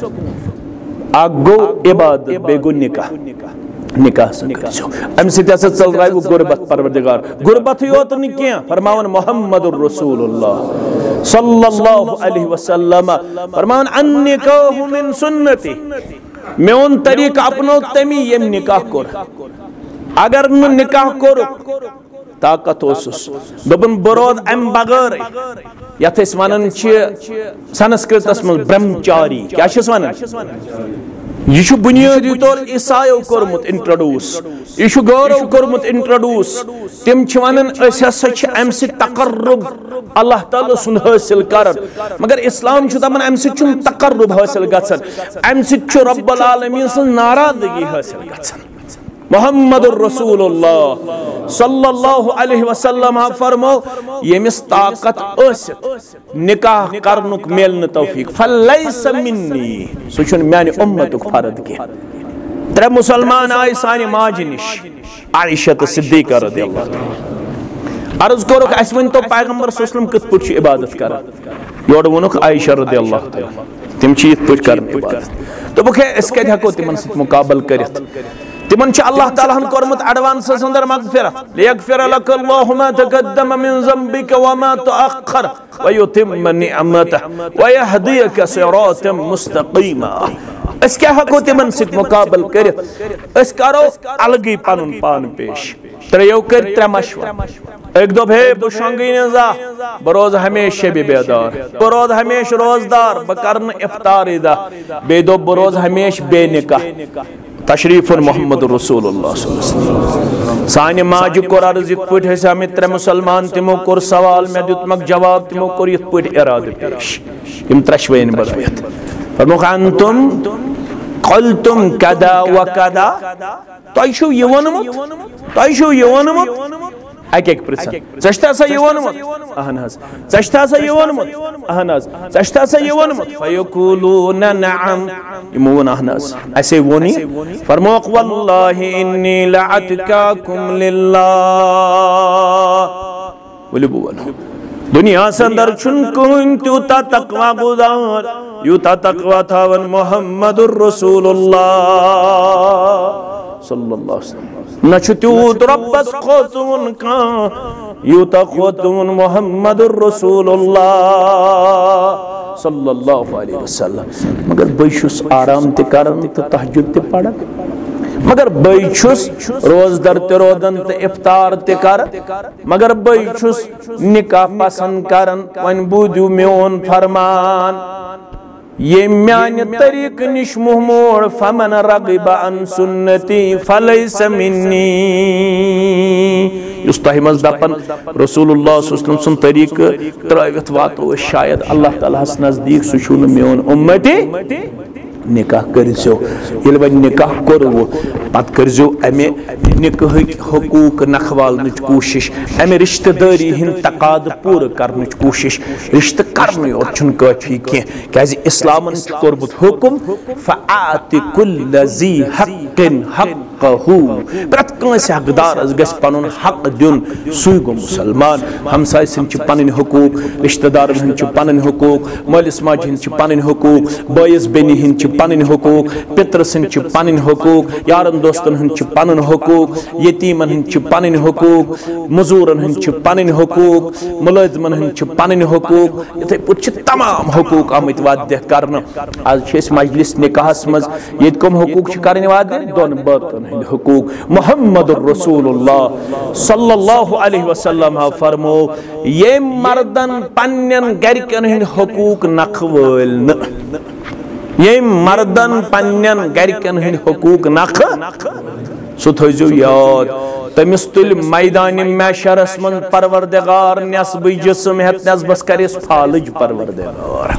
اکھ گوٚو عبادت، بیٚیہِ گوٚو نکاح۔ نکاح سۭتۍ کٔرۍزیو۔ اَمہِ سۭتۍ ہسا ژٔلرایہِ غربت پروردگار۔ غربتٕے یوت نہٕ کینٛہہ، فرماوان محمد رسول اللہ صلی اللہ علیہ وسلم، فرماوان، "النکاح من سنتی"، میون طریقہٕ اپنو تٔمی ییٚمۍ نکاح کوٚر۔ اگر نہٕ نکاح کوٚرُکھ، طاقت اوسُس، دوٚپُن، "بہٕ روزٕ اَمہِ بغٲرٕے"۔ یَتھ أسۍ وَنان چھِ سنسکرتس منٛز برہمچاری۔ کیٛاہ چھِس وَنان؟ یہِ چھُ بُنیٲدی طور عیسایو کوٚرمُت introduce، یہِ چھُ غٲرو کوٚرمُت introduce۔ تِم چھِ وَنان، أسۍ ہسا چھِ اَمہِ سۭتۍ تقرب اللہ تعالیٰ سُنٛد حٲصِل کران، مگر اسلام چھُ دَپان، اَمہِ سۭتۍ چھُنہٕ تقرب حٲصِل گژھان، اَمہِ سۭتۍ چھُ رب العالمین سٕنٛز ناراضگی حٲصِل گژھان۔ محمد رسول اللہ صلی اللہ علیہ وسلم فرمو، ییٚمِس طاقت ٲسِتھ نکاح کرنُک میلہِ نہٕ توفیق، فلیس منی، سُہ چھُنہٕ میانہِ اُمتُک فرد کینٛہہ۔ ترٛےٚ مسلمان آیہِ سانہِ ماجہِ نِش، عائشہ تہٕ صدیقہ رضی اللہ تعالیٰ۔ عرض کوٚرُکھ، "اَسہِ ؤنۍ تو پیغمبر صلی اللہ علیہ وسلم کِتھ پٲٹھۍ چھُ عبادت کران؟" یورٕ ووٚنُکھ عائشہ رضی اللہ تعالیٰ، "تِم چھِ یِتھ پٲٹھۍ کران عبادت۔" دوٚپُکھ، "ہے، أسۍ کَتہِ ہٮ۪کو تِمن سۭتۍ مُقابلہٕ کٔرِتھ؟" تِمن چھُ اللہ تعالیٰ ہن کوٚرمُت advance اندر مغفرت، "لیغفر لک اللہ ما تقدم من ذنبک وما تأخر ویتم نعمتہ ویہدیک صراطا مستقیما۔" أسۍ کیٛاہ ہٮ۪کو تِمن سۭتۍ مُقابلہٕ کٔرِتھ؟ أسۍ کرو الگٕے پنُن پان پیش۔ ترٛیٚیو کٔرۍ ترٛےٚ مشورٕ۔ أکۍ دوٚپ، ہے، بہٕ شۄنٛگٕے نہٕ زانٛہہ، بہٕ روزٕ ہمیشہِ شبِ بیدار، بہٕ روزٕ ہمیشہِ روزدار، بہٕ کرٕ نہٕ افطارٕے زانٛہہ۔ بیٚیہِ دوٚپ، بہٕ روزٕ ہمیشہِ بے نکاح۔ تشریف محمد رسول اللہ صلی اللہ علیہ وسلم۔ سانہِ ماجہِ کوٚر عرض، یِتھ پٲٹھۍ ٲسۍ آمٕتۍ ترٛےٚ مُسلمان، تِمو کوٚر سوال، مےٚ دیُتمکھ جواب، تِمو کوٚر یِتھ پٲٹھۍ ارادٕ پیش۔ یِم ترٛٮ۪شوَے أنۍ بلٲیِتھ۔ فرموکھ، انتم قلتم کدا و کدا، تۄہہِ چھُو یہِ ووٚنمُت، تۄہہِ چھُو یہِ ووٚنمُت۔ اَکہِ اَکہِ پرٛژھن، ژےٚ چھُتھا سا یہِ ووٚنمُت؟ اہن حظ۔ ژےٚ چھُتھا سا یہِ ووٚنمُت؟ اہن حظ۔ ژےٚ چھُتھا سا یہِ ووٚنمُت؟ فیقولون نعم۔ یِمو ووٚن، اہن حظ، اَسے ووٚن یہِ۔ فرموکھ، واللہ انی لاتقاکم للہ۔ ؤلِو بہٕ وَنہو۔ دُنیاہَس اندر چھُنہٕ کٕہٕنۍ تیوٗتاہ تقوی گُزار، یوٗتاہ تقوی تھاوان محمد رسول اللہ صلی اللہ علیہ وسلم۔ نہ چھُ تیوٗت رۄبَس کھوژوُن کانٛہہ، یوٗتاہ کھوژوُن محمد رسول اللہ صلی اللہ علیہ وسلم۔ مگر بہٕ چھُس آرام تہِ کران تہٕ تہجد تہِ پران۔ مگر بہٕ چھُس روزدر تہِ روزان تہٕ افطار تہِ کران۔ مگر بہٕ چھُس نکاح پسند کران۔ وۄنۍ بوٗزِو میون فرمان۔ ییٚمۍ میانہِ طریقہٕ نِش منہ موڑ، فمن رغب عن سنتی فلیس منی۔ یُس تۄہہِ منٛز دپان رسول اللہ صلی اللہ علیہ وسلم سُنٛد طریقہٕ ترٲوِتھ واتو أسۍ شاید اللہ تعالیٰ ہس نزدیٖک، سُہ چھُنہٕ میون اُمتی۔ نکاح کٔرزیو۔ ییٚلہِ وۄنۍ نکاح کوٚروٕ، پتہٕ کٔرزیو امہِ نکاحٕکۍ حقوٗق نکھوالنٕچ کوٗشش، امہِ رشتہٕ دٲری ہٕنٛدۍ تقاضہٕ پوٗرٕ کرنٕچ کوٗشش۔ رشتہٕ کرنُے یوت چھُنہٕ کٲفی کینٛہہ، کیازِ اسلامن چھُ کوٚرمُت حکم، فآت کل ذی حق حقہ، پرٛٮ۪تھ کٲنٛسہِ حقدارس گژھِ پنُن حق دیُن، سُے گوٚو مسلمان۔ ہمسایہِ سٕنٛدۍ چھِ پنٕنۍ حقوٗق، رشتہٕ دارن ہٕنٛدۍ چھِ پنٕنۍ حقوٗق، مٲلِس ماجہِ ہٕنٛدۍ چھِ پنٕنۍ حقوٗق، بٲیِس بیٚنہِ ہٕنٛدۍ چھِ پنٕنۍ حقوٗق، پِترٕ سٕنٛدۍ چھِ پنٕنۍ حقوٗق، یارن دوستن ہٕنٛدۍ چھِ پنٕنۍ حقوٗق، یتیٖمن ہٕنٛدۍ چھِ پنٕنۍ حقوٗق، مٔزوٗرن ہٕنٛدۍ چھِ پنٕنۍ حقوٗق، مُلٲزمن ہٕنٛدۍ چھِ پنٕنۍ حقوٗق۔ یِتھَے پٲٹھۍ چھِ تمام حقوٗق آمٕتۍ وعدٕ دِتھ کرنہٕ۔ از چھِ أسۍ مجلس نکاحس منٛز، ییٚتہِ کٕم حقوٗق چھِ کرٕنۍ وعدٕ؟ دۄن بٲژن ہٕنٛدۍ حقوٗق۔ محمد رسول اللہ صلی اللہ علیہ وسلم ہا فرمو، ییٚمۍ مردن پننٮ۪ن گرِکٮ۪ن ہٕنٛدۍ حقوٗق نکھٕ وٲلۍ نہٕ، ییٚمۍ مردن پننٮ۪ن گرِکٮ۪ن ہٕنٛدۍ حقوٗق نکھٕ، سُہ تھٲیزیو یاد، تٔمِس تُلہِ میدانِ محشرس منٛز پروردگار نٮ۪صبٕے جسم ہٮ۪تھ، نٮ۪صبس کرٮ۪س فالٕج پروردگار۔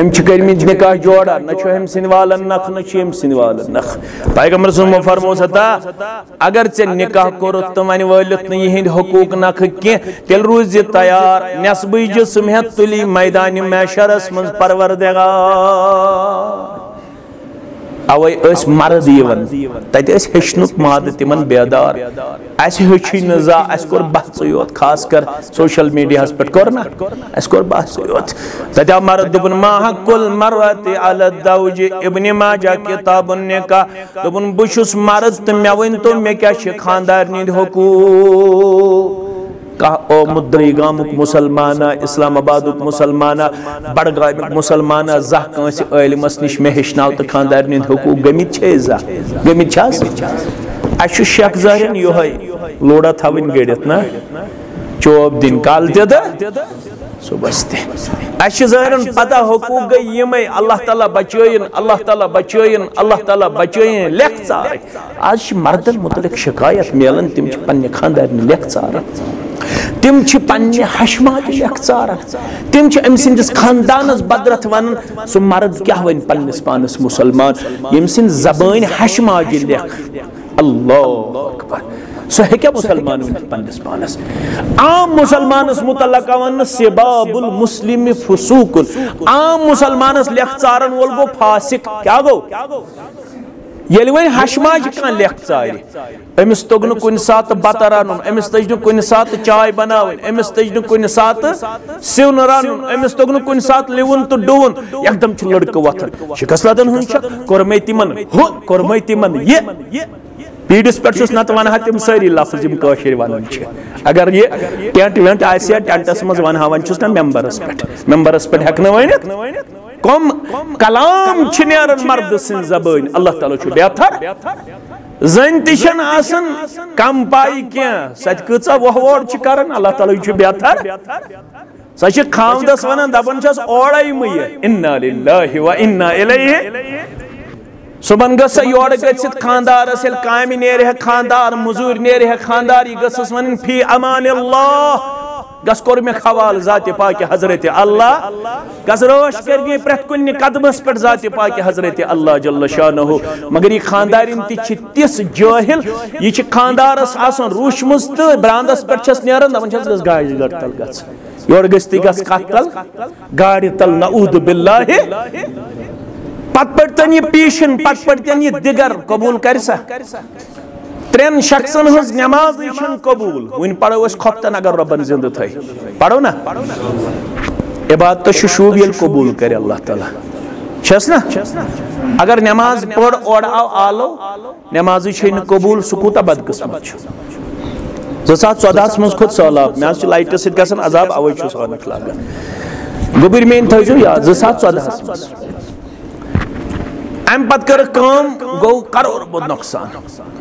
أمۍ چھِ کٔرمٕتۍ نکاح جوڑا، نہ چھُ أمۍ سٕنٛدۍ والن نکھٕ، نہ چھُ أمۍ سٕنٛدۍ والن نکھٕ۔ پیغمبر صٲبن فرموو سا تا، اگر ژےٚ نکاح کوٚرُتھ تہٕ وۄنۍ وٲلِتھ نہٕ یِہِنٛدۍ حقوٗق نکھٕ کینٛہہ، تیٚلہِ روٗزِ تیار، نٮ۪صبٕے جسم ہٮ۪تھ تُلی میدانِ محشرس منٛز پروردگار۔ اوے ٲسۍ مرد یِوان، تتہِ ٲسۍ ہیٚچھنُک مادٕ تِمن بیدار۔ اسہِ ہیٚچھٕے نہٕ زانٛہہ، اسہِ کوٚر بحثٕے یوت، خاص کر سوشل میڈیاہس پٮ۪ٹھ کوٚر نہ، اسہِ کوٚر بحثٕے یوت۔ تتہِ آو مرد دوٚپُن، ما حق المرأة علی الزوج، ابن ماجہ کتاب النکاح۔ دوٚپُن، بہٕ چھُس مرد تہٕ مےٚ ؤنۍ تو، مےٚ کیٛاہ چھِ خاندارنہِ ہٕنٛدۍ حقوٗق؟ کانٛہہ آمُت درٕے گامُک مُسلمانا، اسلام آبادُک مُسلمانا، بڈگامیُک مُسلمانا، زانٛہہ کٲنٛسہِ عٲلمس نِش مےٚ ہیٚچھناو تہٕ خاندارنہِ ہٕنٛدۍ حقوٗق گٔمٕتۍ چھِ أسۍ زانٛہہ؟ گٔمٕتۍ چھِ حظ؟ اَسہِ چھُ شیخ ظٲہرٮ۪ن یِہوٚے لوڑا تھاوٕنۍ گٔڑِتھ نا، چوب دِنۍ کالہٕ تہِ تہٕ صُبحس تہِ۔ اَسہِ چھِ ظٲہرن پتہ حقوٗق گٔے یِمَے، اللہ تعالیٰ بچٲیِن، اللہ تعالیٰ بچٲیِن، اللہ تعالیٰ بچٲیِن، لیکھ ژارٕنۍ۔ آز چھِ مردن متعلق شکایت میلان، تِم چھِ پننہِ خاندارنہِ لیکھ ژاران، تِم چھِ پننہِ ہشہِ ماجہِ لیکھ ژاران، تِم چھِ أمۍ سٕنٛدِس خاندانس بدرتھ ونان، سُہ مرد کیٛاہ ونہِ پننِس پانس مسلمان، ییٚمۍ سٕنٛدِ زبٲنۍ ہشہِ ماجہِ لیکھ۔ اللہ اکبر۔ سُہ ہیٚکیٛاہ مسلمان ؤنِتھ پننِس پانس؟ عام مسلمانس متعلق وننہٕ سباب المسلم فسوق۔ عام مسلمانس لیکھ ژارن وول گوٚو فاسق۔ کیٛاہ گوٚو؟ ییٚلہِ وۄنۍ ہشہِ ماجہِ کانٛہہ لیکھ ژارِ، أمِس توٚگ نہٕ کُنہِ ساتہٕ بتہٕ رنُن، أمِس تٔج نہٕ کُنہِ ساتہٕ چاے بناوٕنۍ، أمِس تٔج نہٕ کُنہِ ساتہٕ سیُن رنُن، أمِس توٚگ نہٕ کُنہِ ساتہٕ لِوُن تہٕ ڈُوُن، یکدم چھُ لڑکہٕ وۄتھان۔ شکست لدن ہُنٛد چھا؟ کوٚرمَے تِمن ہُہ، کوٚرمَے تِمن یہِ۔ پیٖڈِس پٮ۪ٹھ چھُس نتہٕ ونہٕ ہا تِم سٲری لفظ یِم کٲشِرۍ ونان چھِ۔ اگر یہِ ٹینٹ وینٹ آسہِ ہا، ٹینٹس منٛز ونہٕ ہا، وۄنۍ چھُس نہ ممبرس پٮ۪ٹھ، ممبرس پٮ۪ٹھ ہٮ۪کہٕ نہٕ ؤنِتھ۔ کم کلام چھِ نیران مردٕ سٕنٛزِ زبٲنۍ، اللہ تعالیٰ چھُ بہتر۔ زٔنۍ تہِ چھَنہٕ آسان کم پایہِ کینٛہہ، سۄ تہِ کۭژاہ وۄہ وۄڑ چھِ کران، اللہ تعالیٰ چھُ بہتر۔ سۄ چھِ خاوندس ونان، دپان چھس، اورے مہٕ یہِ۔ انا للہ و انا الیہ۔ صبحن گٔژھ سۄ یورٕ گٔژھِتھ خاندارس، ییٚلہِ کامہِ نیرِ ہا خاندار، مٔزوٗرۍ نیرِ ہا خاندار، یہِ گٔژھس ونٕنۍ، فی امان اللہ، گژھ کوٚر مےٚ حوالہٕ ذاتِ پاکہِ حضرت اللہ۔ گژھ رٲچھ کٔرِنۍ پرٛٮ۪تھ کُنہِ قدمس پٮ۪ٹھ ذاتِ پاکہِ حضرت اللہ جل شانہ۔ مگر یہِ خاندارِنۍ تہِ چھِ تِژھ جٲہِل، یہِ چھِ خاندارس آسان روٗچھمٕژ تہٕ براندس پٮ۪ٹھ چھس نیران، دپان چھس، گژھ گاجہِ گڑ تل گژھ۔ یورٕ گٔژھتٕے گژھ کتھ تل، گاڑِ تل، نعوذ باللہ۔ پتہٕ پٔرۍتن یہِ پیٖشن، پتہٕ پٔرۍتن یہِ دِگر، قبوٗل کرِ سا؟ ترٛٮ۪ن شخصن ہٕنٛز نٮ۪مازٕے چھنہٕ قبوٗل۔ وۄنۍ پرو أسۍ خۄفتن اگر رۄبن زندٕ تھٲے۔ پرو نا؟ عبادتس چھُ شوٗب ییٚلہِ قبوٗل کرِ اللہ تعالیٰ۔ چھس نا؟ اگر نٮ۪ماز پٔر، اورٕ آو آلو، نٮ۪مازٕے چھے نہٕ قبوٗل، سُہ کوٗتاہ بدقٕسمت چھُ۔ زٕ ساس ژۄدہَس منٛز کھوٚت سہلاب، مےٚ حظ چھِ لایٹہِ سۭتۍ گژھان عذاب، اَوَے چھُس عٲنَکھ لاگان۔ گوٚبٕرۍ میٛٲنۍ تھٲیزیو یاد، زٕ ساس ژۄدہَس منٛز۔ اَمہِ پَتہٕ کٔرٕکھ کٲم، گوٚو کَرور بوٚد نۄقصان۔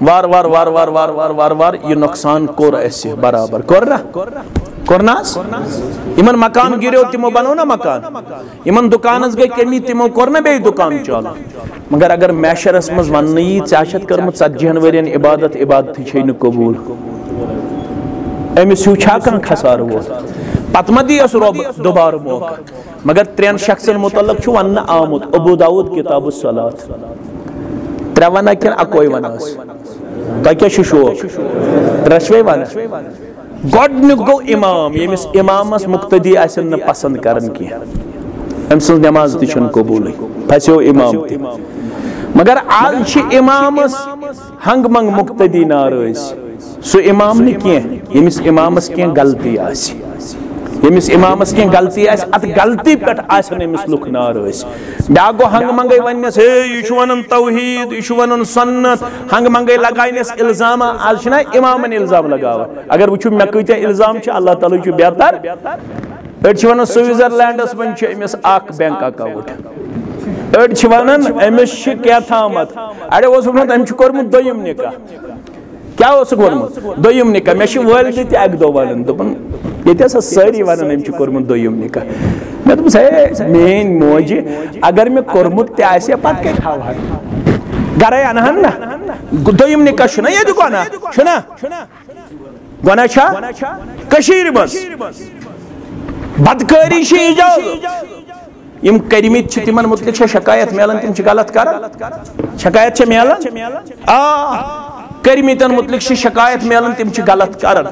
وار وار وار وار وار وار وار وار یہِ نۄقصان کوٚر اَسہِ برابر۔ کوٚر نا؟ کوٚر نا حظ؟ یِمَن مکان گِریو، تِمو بَنوو نا مکان؟ یِمَن دُکانَس گٔے کٔمی، تِمو کوٚر نا بیٚیہِ دُکان چالوٗ؟ مگر اگر معاشرس منٛز وننہٕ یی، ژےٚ چھتھ کٔرمٕژ ژتجی ہن ؤرین عبادت، عبادتھٕے چھے نہٕ قبوٗل، أمِس ہیوٗ چھا کانٛہہ خسارٕ ووت؟ پتہٕ ما دِیس رۄب دُبارٕ موقعہٕ؟ مگر ترٛٮ۪ن شخصن متعلق چھُ وننہٕ آمُت، ابو داؤد کتاب الصلاۃ۔ ترٛےٚ ونہ کِنہٕ اکوے ونس؟ تۄہہِ کیٛاہ چھُ شوق؟ ترٛےٚ چھِوے ونان؟ گۄڈٕنیُک گوٚو امام، ییٚمِس امامس مقتدی آسن نہٕ پسند کران کینٛہہ، أمۍ سٕنٛز نماز تہِ چھنہٕ قبوٗلٕے، پھسیو امام تہِ۔ مگر از چھِ امامس ہنگ منگ مقتدی ناراض، سُہ امام نہٕ کینٛہہ، ییٚمِس امامس کینٛہہ غلطی آسہِ۔ ییٚمِس امامس کینٛہہ غلطی آسہِ، اتھ غلطی پٮ۪ٹھ آسن أمِس لُکھ ناراض۔ بیٛاکھ گوٚو ہنگ منگے وننس، ہے، یہِ چھُ ونان توحید، یہِ چھُ ونان سنت، ہنگ منگے لگاینس الزام۔ از چھِنہ امامن الزام لگاوان؟ اگر وٕچھِو مےٚ کۭتیاہ الزام چھِ، اللہ تعالیٰ چھُ بہتر۔ أڑۍ چھِ ونان سوئٹزرلینڈس منٛز چھُ أمِس اکھ بینک اکاؤنٹ، أڑۍ چھِ ونان أمِس چھِ کینٛہہ تامتھ، اڑیو اوس ووٚنمُت أمۍ چھُ کوٚرمُت دوٚیِم نکاح۔ کیٛاہ اوسُکھ ووٚنمُت؟ دوٚیِم نکاح۔ مےٚ چھِ والدٕ تہِ اَکہِ دۄہ وَنان، دوٚپُن، ییٚتہِ ہسا سٲری وَنان، أمۍ چھُ کوٚرمُت دوٚیِم نکاح۔ مےٚ دوٚپُس، ہے، میٛٲنۍ موجہِ، اگر مےٚ کوٚرمُت تہِ آسہِ ہے، پَتہٕ کَتہِ تھاوہَن؟ گَرَے اَنہَن نہ۔ دوٚیِم نکاح چھُنہ ییٚتہِ گۄناہ؟ چھُنہ؟ گۄناہ چھا؟ کٔشیٖرِ منٛز۔ بدکٲری چھِ ایجاد۔ یِم کٔرمٕتۍ چھِ، تِمن مُتعلِق چھےٚ شکایت میلان، تِم چھِ غلط کران؟ شکایت چھےٚ میلان؟ آ، کٔرمٕتٮ۪ن مُتعلِق چھِ شکایت میلان، تِم چھِ غلط کران۔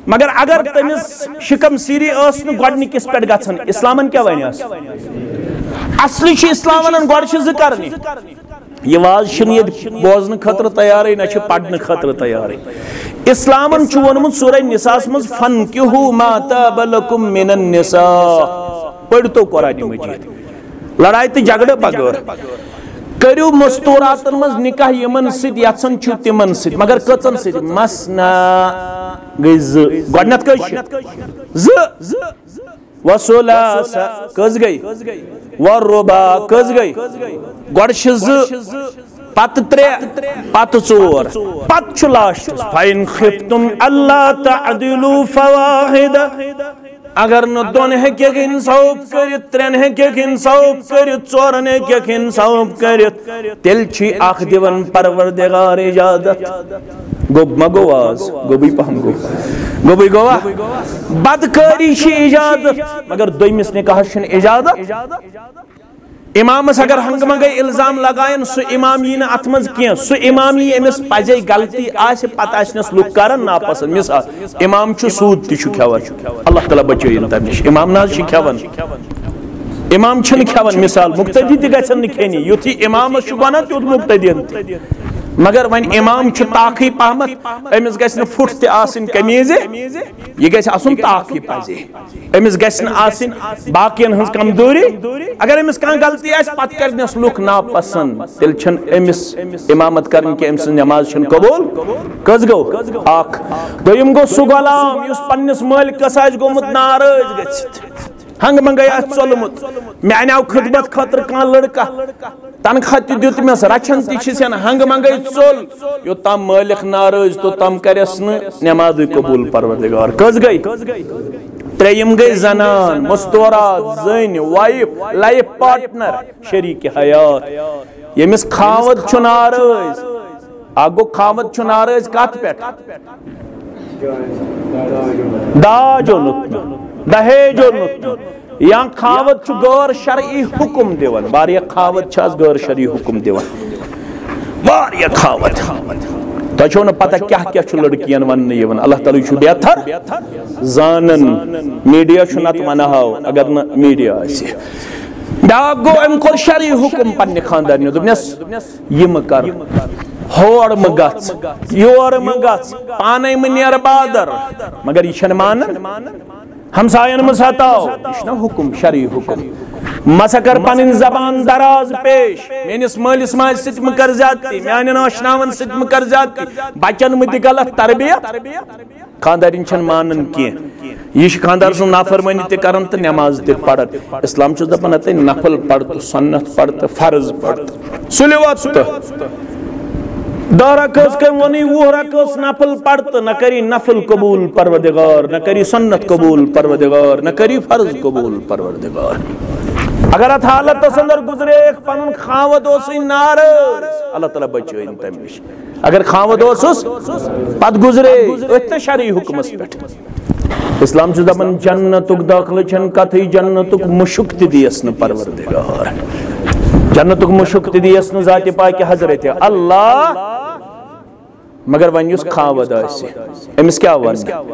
مگر اگر تٔمِس شکم سیٖری ٲس نہٕ گۄڈٕنِکِس پٮ۪ٹھ گژھان، اسلامن کیٛاہ ونیس؟ اصلی چھُ اسلام ونان، گۄڈٕ چھِ زٕ کرنہِ۔ یہِ واز چھُنہٕ ییٚتہِ بوزنہٕ خٲطرٕ تیارٕے، نہ چھُ پرنہٕ خٲطرٕ تیارٕے۔ اسلامن چھُ ووٚنمُت سورہ نساء منٛز، "فنکحوا ما طاب لکم من النساء"۔ پٔرۍتو قرآن مجید۔ لڑایہِ تہٕ جھگڑٕ بغٲر۔ کٔرِو مستوراتن منٛز نکاح، یِمن سۭتۍ یژھان چھِو تِمن سۭتۍ، مگر کٔژن سۭتۍ؟ مثنیٰ گٔے زٕ، گۄڈٕنیتھ کٔژ چھِ؟ زٕ۔ وثلاث کٔژ گٔے؟ ورباع کٔژ گٔے؟ گۄڈٕ چھِ زٕ، پتہٕ ترٛےٚ، پتہٕ ژور، پتہٕ چھُ لاسٹس، فَإِنْ خِفْتُمْ أَلَّا تَعْدِلُوا فَوَاحِدَةً۔ اگر نہٕ دۄن ہیٚکٮ۪کھ انصاف کٔرِتھ، ترٛٮ۪ن ہیٚکٮ۪کھ انصاف کٔرِتھ، ژورن ہیٚکٮ۪کھ انصاف کٔرِتھ، تیٚلہِ چھُے اکھ دِوان پروردگار اجازت۔ گوٚب ما گوٚو آز؟ گوٚبٕے پہم گوٚو۔ گوٚبٕے گوٚوا؟ بدکٲری چھِ اجازت، مگر دوٚیمِس نکاحس چھُنہٕ اجازت۔ امامس اگر ہنگہٕ منگے الزام لگاین، سُہ امام یی نہٕ اتھ منٛز کینٛہہ۔ سُہ امام یی، أمِس پزے غلطی آسہِ، پتہٕ آسنس لُکھ کران ناپسند۔ مثال، امام چھُ سوٗد تہِ چھُ کھٮ۪وان، اللہ تعالیٰ بچٲیِن تمہِ نِش۔ امام نہ حظ چھُ کھٮ۪وان، امام چھُنہٕ کھٮ۪وان۔ مثال، مقتدی تہِ گژھن نہٕ کھیٚنہِ، یُتھ یہِ امامس چھُ گۄناہ، تیُتھ مقتدین تہِ۔ مگر وۄنۍ امام چھُ تاکھٕے پہمتھ، أمِس گژھِ نہٕ پھُٹ تہِ آسٕنۍ قمیٖضہِ، یہِ گژھِ آسُن تاکھٕے پزے۔ أمِس گژھِ نہٕ آسٕنۍ باقین ہٕنٛز کمزوری۔ اگر أمِس کانٛہہ غلطی آسہِ، پتہٕ کرنس لُکھ ناپسند، تیٚلہِ چھنہٕ أمِس امامت کرٕنۍ کینٛہہ، أمۍ سٕنٛز نماز چھنہٕ قبول۔ کٔژ گوٚو؟ اکھ۔ دوٚیِم گوٚو سُہ غلام یُس پننِس مٲلکس آسہِ گوٚمُت ناراض گٔژھِتھ، ہنگہٕ منگے آسہِ ژوٚلمُت، مےٚ انیاو خدمت خٲطرٕ کانٛہہ لڑکہٕ، تنخواہ تہِ دیُتمس، رچھان تہِ چھِس ہن ہنگہٕ منگے ژوٚل، یوٚتام مٲلِک ناراض، توٚتام کرٮ۪س نہٕ نٮ۪مازٕے قبوٗل پروردگار۔ کٔژ گٔے؟ ترٛیٚیِم گٔے زنان، مستورات، زٔنۍ، وایف، لایف پارٹنر، شریٖک حیات۔ ییٚمِس خاوند چھُ ناراض، اکھ گوٚو خاوند چھُ ناراض کتھ پٮ۪ٹھ؟ داج اوٚنُتھ نہٕ، دہیج اوٚنُتھ نہٕ، یا خاوند چھُ غٲر شرعی حکم دِوان۔ واریاہ خاوند چھِ آز غٲر شرعی حکم دِوان، واریاہ خاوند۔ تۄہہِ چھو نہٕ پتہ کیاہ کیاہ چھُ لڑکین وننہٕ یِوان۔ اللہ تعالیٰ چھُ بہتر زانان۔ میڈیا چھُ نتہٕ ونہاو اگر نہٕ میڈیا آسہِ۔ بیاکھ گوٚو، أمۍ کوٚر شرعی حکم پننہِ خاندارنہِ، دوٚپنس، یہِ مہٕ کر، ہور مہٕ گژھ، یور مہٕ گژھ، پانے مہٕ نیر بازر۔ مگر یہِ چھنہٕ مانان۔ ہمساین مہٕ ستاو، یہِ چھُنہ حکم، شرعی حکم۔ مہ سا کر پنٕنۍ زبان دراز پیش، میٲنِس مٲلِس ماجہِ سۭتۍ مہٕ کر زیادتی، میانٮ۪ن آشناون سۭتۍ مہٕ کر زیادتی، بچن مہٕ دِ غلط تربیت۔ خاندارِنۍ چھنہٕ مانان کینٛہہ۔ یہِ چھِ خاندار سٕنٛز نافرمٲنی تہِ کران تہٕ نٮ۪ماز تہِ پران۔ اسلام چھُ دپان، ہتے نفل پڑھ تہٕ سنت پڑھ تہٕ فرض پڑھ تہٕ سُلہِ وقتہٕ۔ دَہ رکٲژ کٔمۍ ووٚنُے، وُہ رکٲژ نفل پڑھ تہٕ نہ کری نفل قبول پروردگار، نہ کری سنت قبول پروردگار، نہ کری فرض قبول پروردگار۔ اگر اتھ حالتس اندر گزریکھ، پنُن خاوند اوسُے ناراض، اللہ تعالیٰ بچٲیِن تمہِ نِش۔ اگر خاوند اوسُس، پتہٕ گزرے أتھۍ تہٕ شرعی حکمس پٮ۪ٹھ۔ اسلام چھُ دپان، جنتُک دٲخلہٕ چھَنہٕ کتھٕے، جنتُک مُشُک تہِ دِیَس نہٕ پروردگار، جنتُک مُشُک تہِ دِیَس نہٕ ذاتِ پاکہِ حضرت اللہ۔ مگر وۄنۍ یُس خاوند آسہِ، أمِس کیٛاہ ونہٕ؟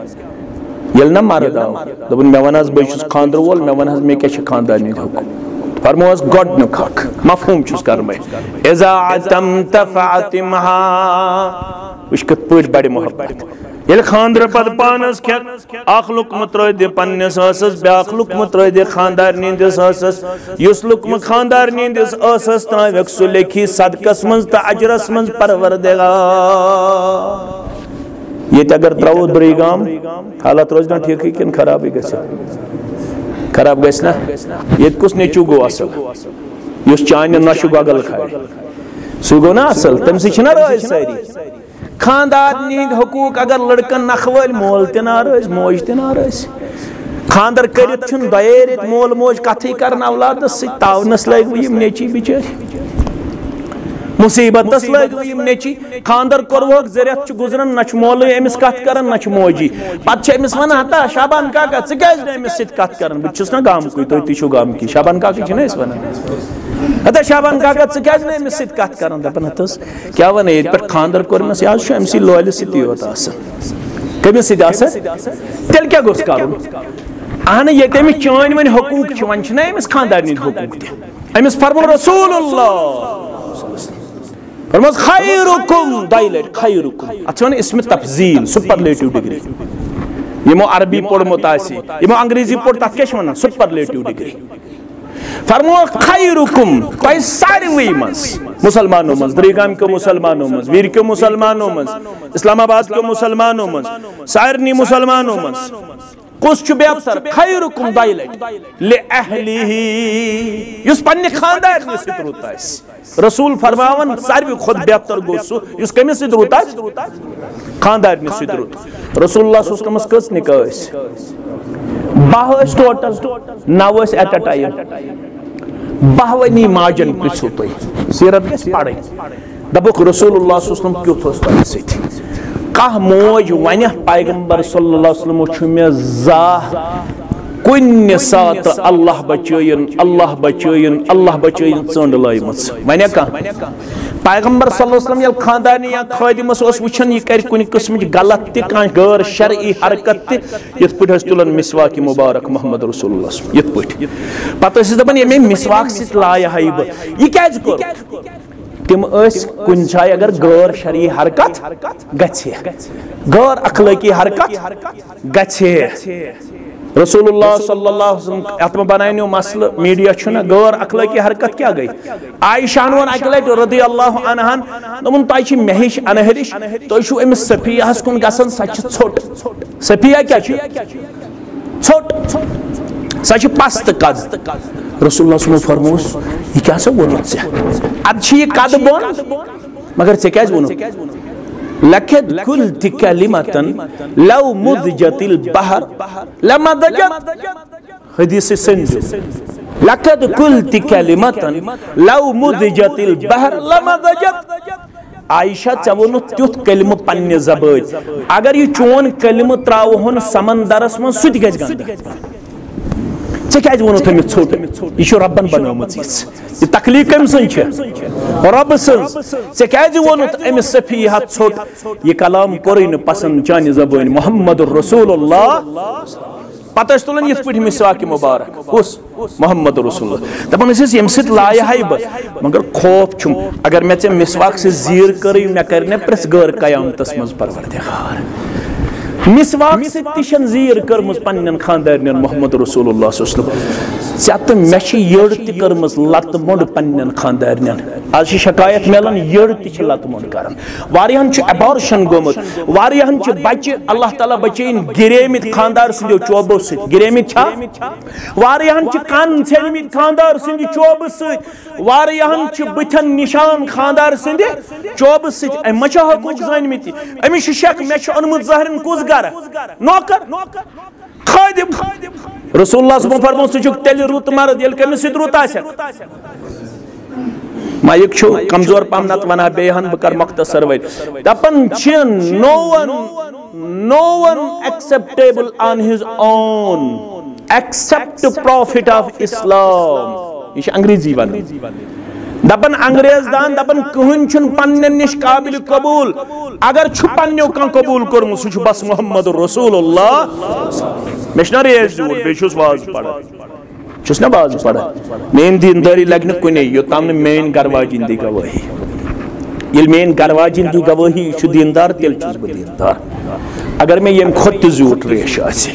ییٚلہِ نہ مرد آو، دوٚپُن، مےٚ ون حظ، بہٕ چھُس خاندرٕ وول، مےٚ ون حظ، مےٚ کیٛاہ چھِ خاندارنہِ ہُنٛد حُکُم؟ فرمووس گۄڈٕنیُک حق، مفہوٗم چھُس کرنَے۔ اذا عتمت فاطمها۔ وٕچھ کِتھ پٲٹھۍ بڑِ محبت۔ ییٚلہِ خاندرٕ پتہٕ پانس کھٮ۪کھ، اکھ لقمہٕ ترٲوۍ دِ پننِس ٲسس، بیاکھ لقمہٕ ترٲوۍ دِ خاندارنہِ ہٕنٛدِس ٲسس۔ یُس لقمہٕ خاندارنہِ ہٕنٛدِس ٲسس ترٲوکھ، سُہ لیکھی صدقس منٛز تہٕ اجرس منٛز پروردگار۔ ییٚتہِ اگر ترٛاوو درٕے گام، حالت روزِ نا ٹھیٖکٕے کِنہٕ خرابٕے گژھِ؟ خراب گژھِ نا؟ ییٚتہِ کُس نیٚچوٗ گوٚو اصل؟ یُس چانہِ نۄشہِ گۄگل کھارِ، سُے گوٚو نا اصل؟ تٔمۍ سۭتۍ چھِنہ رٲضۍ سٲری؟ خاندارنہِ ہٕنٛدۍ حقوٗق اگر لڑکن نکھٕ وٲلۍ، مول تہِ ناراض، موج تہِ ناراض۔ خاندر کٔرِتھ چھُنہٕ دۄیے ریٚتۍ مول موج کتھٕے کران اولادس سۭتۍ، تاونس لٲگۍ وۄنۍ یِم نیٚچی بِچٲرۍ۔ مصیبتس لٲگۍ وۄنۍ یِم نیٚچی۔ خاندر کوٚروکھ، زٕ رٮ۪تھ چھِ گُزران، نہ چھُ مولٕے أمِس کتھ کران، نہ چھُ موجی۔ پتہٕ چھِ أمِس ونان، ہتا شابان کاکا، ژٕ کیازِ نہٕ أمِس سۭتۍ کتھ کران؟ بہٕ تہِ چھُس نہ گامکُے، تُہۍ تہِ چھِو گامکی، شابان کاکا چھِنہ أسۍ ونان۔ ہتا شابان کاکا، ژٕ کیازِ نہٕ أمِس سۭتۍ کتھ کران؟ دپان، ہتس کیٛاہ ونہٕ، ییٚتہِ پٮ۪ٹھ خاندر کوٚر مےٚ، یہِ حظ چھُ أمۍ سٕے لولہِ سۭتی یوت آسان۔ کٔمِس سۭتۍ آسان؟ تیٚلہِ کیٛاہ گوٚژھ کرُن؟ اہنہٕ، ییٚتہِ أمِس چٲنۍ وۄنۍ حقوٗق چھِ، وۄنۍ چھِنہ أمِس خاندارنہِ ہٕنٛدۍ حقوٗق تہِ۔ أمِس فرموو رسول اللہ، فرمووس، خیرکم، دۄیہِ لٹہِ خیرکم۔ اتھ چھِ ونان اسم تفضیل، سپرلیٹو ڈگری۔ یِمو عربی پوٚرمُت آسہِ، یِمو انگریزی پوٚر، تتھ کیٛاہ چھِ ونان؟ Superlative degree. فرمووکھ، خیرکم، تۄہہِ ساروٕے منٛز، مُسلمانو منٛز، درٕے گامہِ کیو مُسلمانو منٛز، ویٖرِ کیو مُسلمانو منٛز، اسلام آباد کیو مُسلمانو منٛز، سارنٕے مُسلمانو منٛز کُس چھُ بہتر؟ خیرکم، دۄیہِ لٹہِ، لِأَہلِهِ، یُس پننہِ خاندارنہِ سۭتۍ رُت آسہِ۔ رسول فرماوان، ساروٕے کھۄتہٕ بہتر گوٚو سُہ یُس کٔمِس سۭتۍ رُت آسہِ؟ خاندارنہِ سۭتۍ رُت۔ رسول اللہ صلی اللہ علیہ وسلمس کٔژ نکاح ٲسۍ؟ باہ ٲسۍ ٹوٹل، نو ٲسۍ ایٹ اے ٹایم۔ باہوٲنی ماجن پرژھِو تُہۍ، سیرت گژھِ پرٕنۍ۔ دپُکھ رسول اللہ صلی اللہ علیہ وسلم کیُتھ اوس تۄہہِ سۭتۍ؟ کانٛہہ موج ونہِ پیغمبر صلی اللہ علیہ وسلم چھُ مےٚ زاہ کُنہِ ساتہٕ اللہ بچٲیِن، اللہ بچٲیِن، اللہ بچٲیِن ژٔنٛڈ لٲیمٕژ؟ ونیا کانٛہہ؟ پیغمبر صلی اللہ علیہ وسلم ییٚلہِ خاندارنہِ یا خٲدِمس اوس وٕچھان، یہِ کرِ کُنہِ قٕسمٕچ غلط تہِ، کانٛہہ غٲر شرعی حرکت تہِ، یِتھ پٲٹھۍ ٲسۍ تُلان مسواک مبارک محمد رسول اللہ صلی اللہ علیہ وسلم، یِتھ پٲٹھۍ۔ پتہٕ ٲسِس دپان، ییٚمے مسواک سۭتۍ لایہِ ہا یہِ بہٕ، یہِ کیازِ کوٚر؟ تِم ٲسۍ کُنہِ جایہِ اگر غٲر شرعی حرکت گژھِ ہے، غٲر اخلٲقی حرکت گژھِ ہے۔ رسول اللہ صلی اللہ علیہ وسلم، اتھ منٛز بناونیو مسلہٕ، میڈیا چھُنہ، غٲر اخلٲقی حرکت کیٛاہ گٔے؟ عائشہ ہن ووٚن اکہِ لٹہِ رضی اللہ عنہن، دوٚپُن، تۄہہِ چھِ مےٚ ہِش انہرِش، تُہۍ چھِو أمِس صفیہس کُن گژھان، سۄ چھِ ژھوٚٹ۔ صفیہ کیٛاہ چھِ؟ ژھوٚٹ۔ سۄ چھِ پستہٕ قد۔ رسول اللہ صلی اللہ علیہ وسلم فرموس، "یہِ کیٛاہ سا ووٚنُتھ ژےٚ؟ اَدٕ چھِ یہِ قدٕ بۄن، مگر ژےٚ کیٛازِ ووٚنُتھ؟" "لقد قلت کلمة لو مزجت البحر لمزجت۔" حدیث سندھ۔ "لقد قلت کلمة لو مزجت البحر لمزجت۔" عائشہ، ژےٚ ووٚنُتھ تیُتھ کلمہٕ پننہِ زبٲنۍ، اگر یہِ چون کلمہٕ تراوہون سمندرس منٛز، سُہ تہِ گژھِ گنٛدٕ۔ ژےٚ کیٛازِ ووٚنُتھ أمِس ژھوٚٹ؟ یہِ چھُ رۄبن بنٲومٕژ یِژھ۔ یہِ تخلیٖق کٔمۍ سٕنٛز چھِ؟ رۄبہٕ سٕنٛز۔ ژےٚ کیٛازِ ووٚنُتھ أمِس سفیہس ژھوٚٹ؟ یہِ کلام کوٚرُے نہٕ پسند چانہِ زبٲنۍ، محمد رسول اللہ۔ پتہٕ ٲسۍ تُلان یِتھ پٲٹھۍ مسواک مبارک۔ کُس؟ محمد رسول اللہ۔ دپان ٲسِس، ییٚمہِ سۭتۍ لایہِ ہاے بہٕ، مگر خوف چھُم، اگر مےٚ ژےٚ مسواک سۭتۍ زیٖر کٔرٕے، مےٚ کرِ نہ پرٛژھ گٲر قیامتس منٛز پروردگار۔ مسواک سۭتۍ تہِ چھَن زیٖر کٔرمٕژ پننٮ۪ن خاندارنٮ۪ن محمد رسول اللہ صلی اللہ علیہ وسلم۔ ژےٚ تہٕ مےٚ چھِ یٔڑ تہِ کٔرمٕژ لتہٕ مۄنڈ پننٮ۪ن خاندارنٮ۪ن۔ آز چھِ شکایت میلان، یٔڑ تہِ چھِ لتہٕ مۄنڈ کران۔ واریاہن چھُ abortion گوٚمُت، واریاہن چھِ بچہِ، اللہ تعالیٰ بچٲیِن، گِریمٕتۍ خاندار سٕنٛدیو چوبو سۭتۍ۔ گِریمٕتۍ چھا؟ واریاہن چھِ کن ژھیٚنمٕتۍ خاندار سٕنٛدِ چوبہٕ سۭتۍ۔ واریاہن چھِ بٕتھن نشان خاندار سٕنٛدِ چوبہٕ سۭتۍ۔ أمۍ ما چھِ حقوق زٲنمٕتۍ؟ أمِس چھُ شک، مےٚ چھُ اوٚنمُت ظٲہرن کُس گرٕ؟ نوکر۔ خٲدِم۔ رسول اللہ صٲبن فرموو، ژٕ چھُکھ تیٚلہِ رُت مرد، ییٚلہِ کٔمِس سۭتۍ رُت آسٮ۪کھ۔ مایِک چھُ کمزور پہم، نتہٕ ونہٕ ہا بیٚیہِ ہن، بہٕ کرٕ مختصر وۄنۍ۔ دپان چھِ، "No one, no one acceptable on his own except Prophet of Islam." یہِ چھِ انگریزی ونان۔ دپان انگریز دان، دپان کٕہٕنۍ چھُنہٕ پننٮ۪ن نِش قابل قبول۔ اگر چھُ پننیو کانٛہہ قبول کوٚرمُت، سُہ چھُ بس محمد رسول اللہ۔ مےٚ چھُنہ ریز زیوٗٹھ، بیٚیہِ چھُس واز پران۔ چھُس نہ واز پران۔ میٲنۍ دیندٲری لگہِ نہٕ کُنے، یوٚتام نہٕ میٲنۍ گرٕ واجِنۍ دی گوٲہی۔ ییٚلہِ میٲنۍ گرٕ واجِنۍ دی گوٲہی، یہِ چھُ دیندار، تیٚلہِ چھُس بہٕ دیندار۔ اگر مےٚ ییٚمہِ کھۄتہٕ تہِ زیوٗٹھ ریش آسہِ۔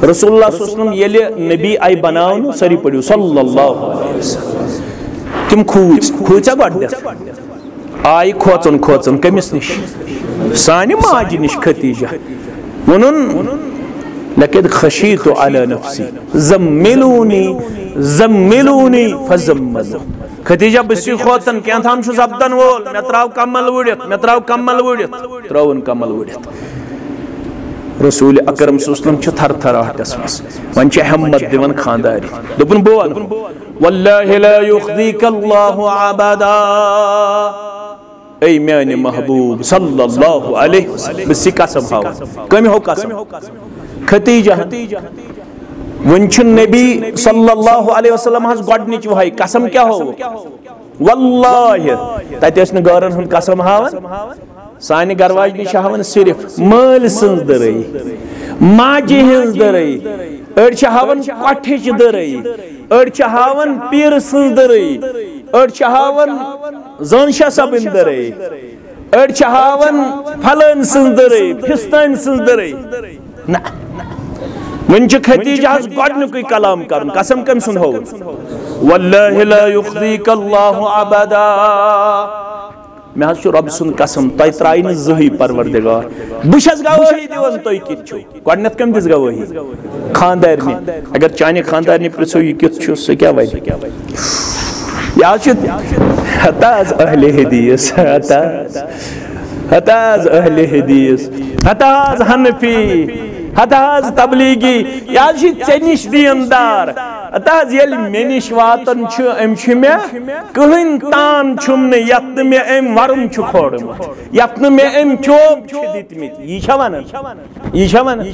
رسول اللہ صلی اللہ علیہ وسلم ییٚلہِ نبی آیہِ بناونہٕ، سٲری پٔرِو صلی اللہ علیہ وسلم۔ تِم کھوٗژۍ، کھوٗژیا گۄڈٕنٮ۪تھ؟ آیہِ کھوژان کھوژان کٔمِس نِش؟ سانہِ ماجہِ نِش خدیجہ۔ ووٚنُن، "لقد خشیت علی نفسی، زملونی، زملونی فزملو۔" خدیجہ، بہٕ چھُس کھوژان، کینٛہہ تام چھُ سپدن وول، مےٚ ترٛاو کمل وُڑِتھ، مےٚ ترٛاو کمل وُڑِتھ، ترٛٲوٕن کمل وُڑِتھ۔ رسول اکرم صلی اللہ علیہ وسلم چھُ تھر تھراہٹس منٛز، وۄنۍ چھِ ہمت دِوان خاندارِ، دوٚپُن، "بہٕ وَنہٕ، واللہ لا یخزیک اللہ ابدا۔" اے میانہِ محبوب صلی اللہ علیہ وسلم، بہٕ چھُس قسم ہاوان۔ کٔمۍ ہو قسم؟ خدیجہ۔ وۄنۍ چھُ نبی صلی اللہ علیہ وسلم ہنٛز گۄڈٕنِچ وحی، قسم کیٛاہ ہووُکھ؟ واللہ، تتہِ ٲسۍ نہٕ غٲرن ہُنٛد قسم ہاوان۔ سانہِ گرواجنہِ چھِ ہاوان صرف مٲلۍ سٕنٛز دٕرٲے، ماجہِ ہٕنٛز دٕرٲے، أڑۍ چھِ ہاوان کۄٹھِچ دٕرٲے، أڑۍ چھِ ہاوان پیٖرٕ سٕنٛز دٕرٲے، أڑۍ چھِ ہاوان زٲنشاہ صٲبٕنۍ دٕرٲے، أڑۍ چھِ ہاوان پھلٲنۍ سٕنٛز دٕرٲے، فِستٲنۍ سٕنٛز دٕرٲے۔ نہ، وۄنۍ چھُ خدیجہ ہس گۄڈٕنیُکُے کلام کرُن، قسم کٔمۍ سُنٛد ہووُن؟ واللہ لا یخزیک اللہ ابدا۔ مےٚ حظ چھُ رۄبہٕ سُنٛد قسم، تۄہہِ ترٛایہِ نہٕ زٕہٕے پروردگار۔ بہٕ چھَس گوٲہی دِوان، تُہۍ کِتھ چھِو؟ گۄڈٕنٮ۪تھ کٔمۍ دِژ گوٲہی؟ خانٛدارنہِ۔ اگر چانہِ خانٛدارنہِ پرٛژھو، یہِ کیُتھ چھُ، سُہ کیٛاہ وَنہِ؟ یہِ حظ چھُ، ہتا حظ اہلِ حدیث، ہتا حظ، ہتا حظ اہلِ حدیث، ہتا حظ حنفی، ہتا حظ تبلیغی، یہِ حظ چھُ ژےٚ نِش دیٖندار۔ ہتا حظ، ییٚلہِ مےٚ نِش واتان چھُ، أمۍ چھُ مےٚ کٕہٕنۍ تان چھُم نہٕ یتھ نہٕ مےٚ أمۍ ورُن چھُ کھولمُت، یتھ نہٕ مےٚ أمۍ چوب چھِ دِتمٕتۍ۔ یی چھا ونان؟ یی چھا ونان؟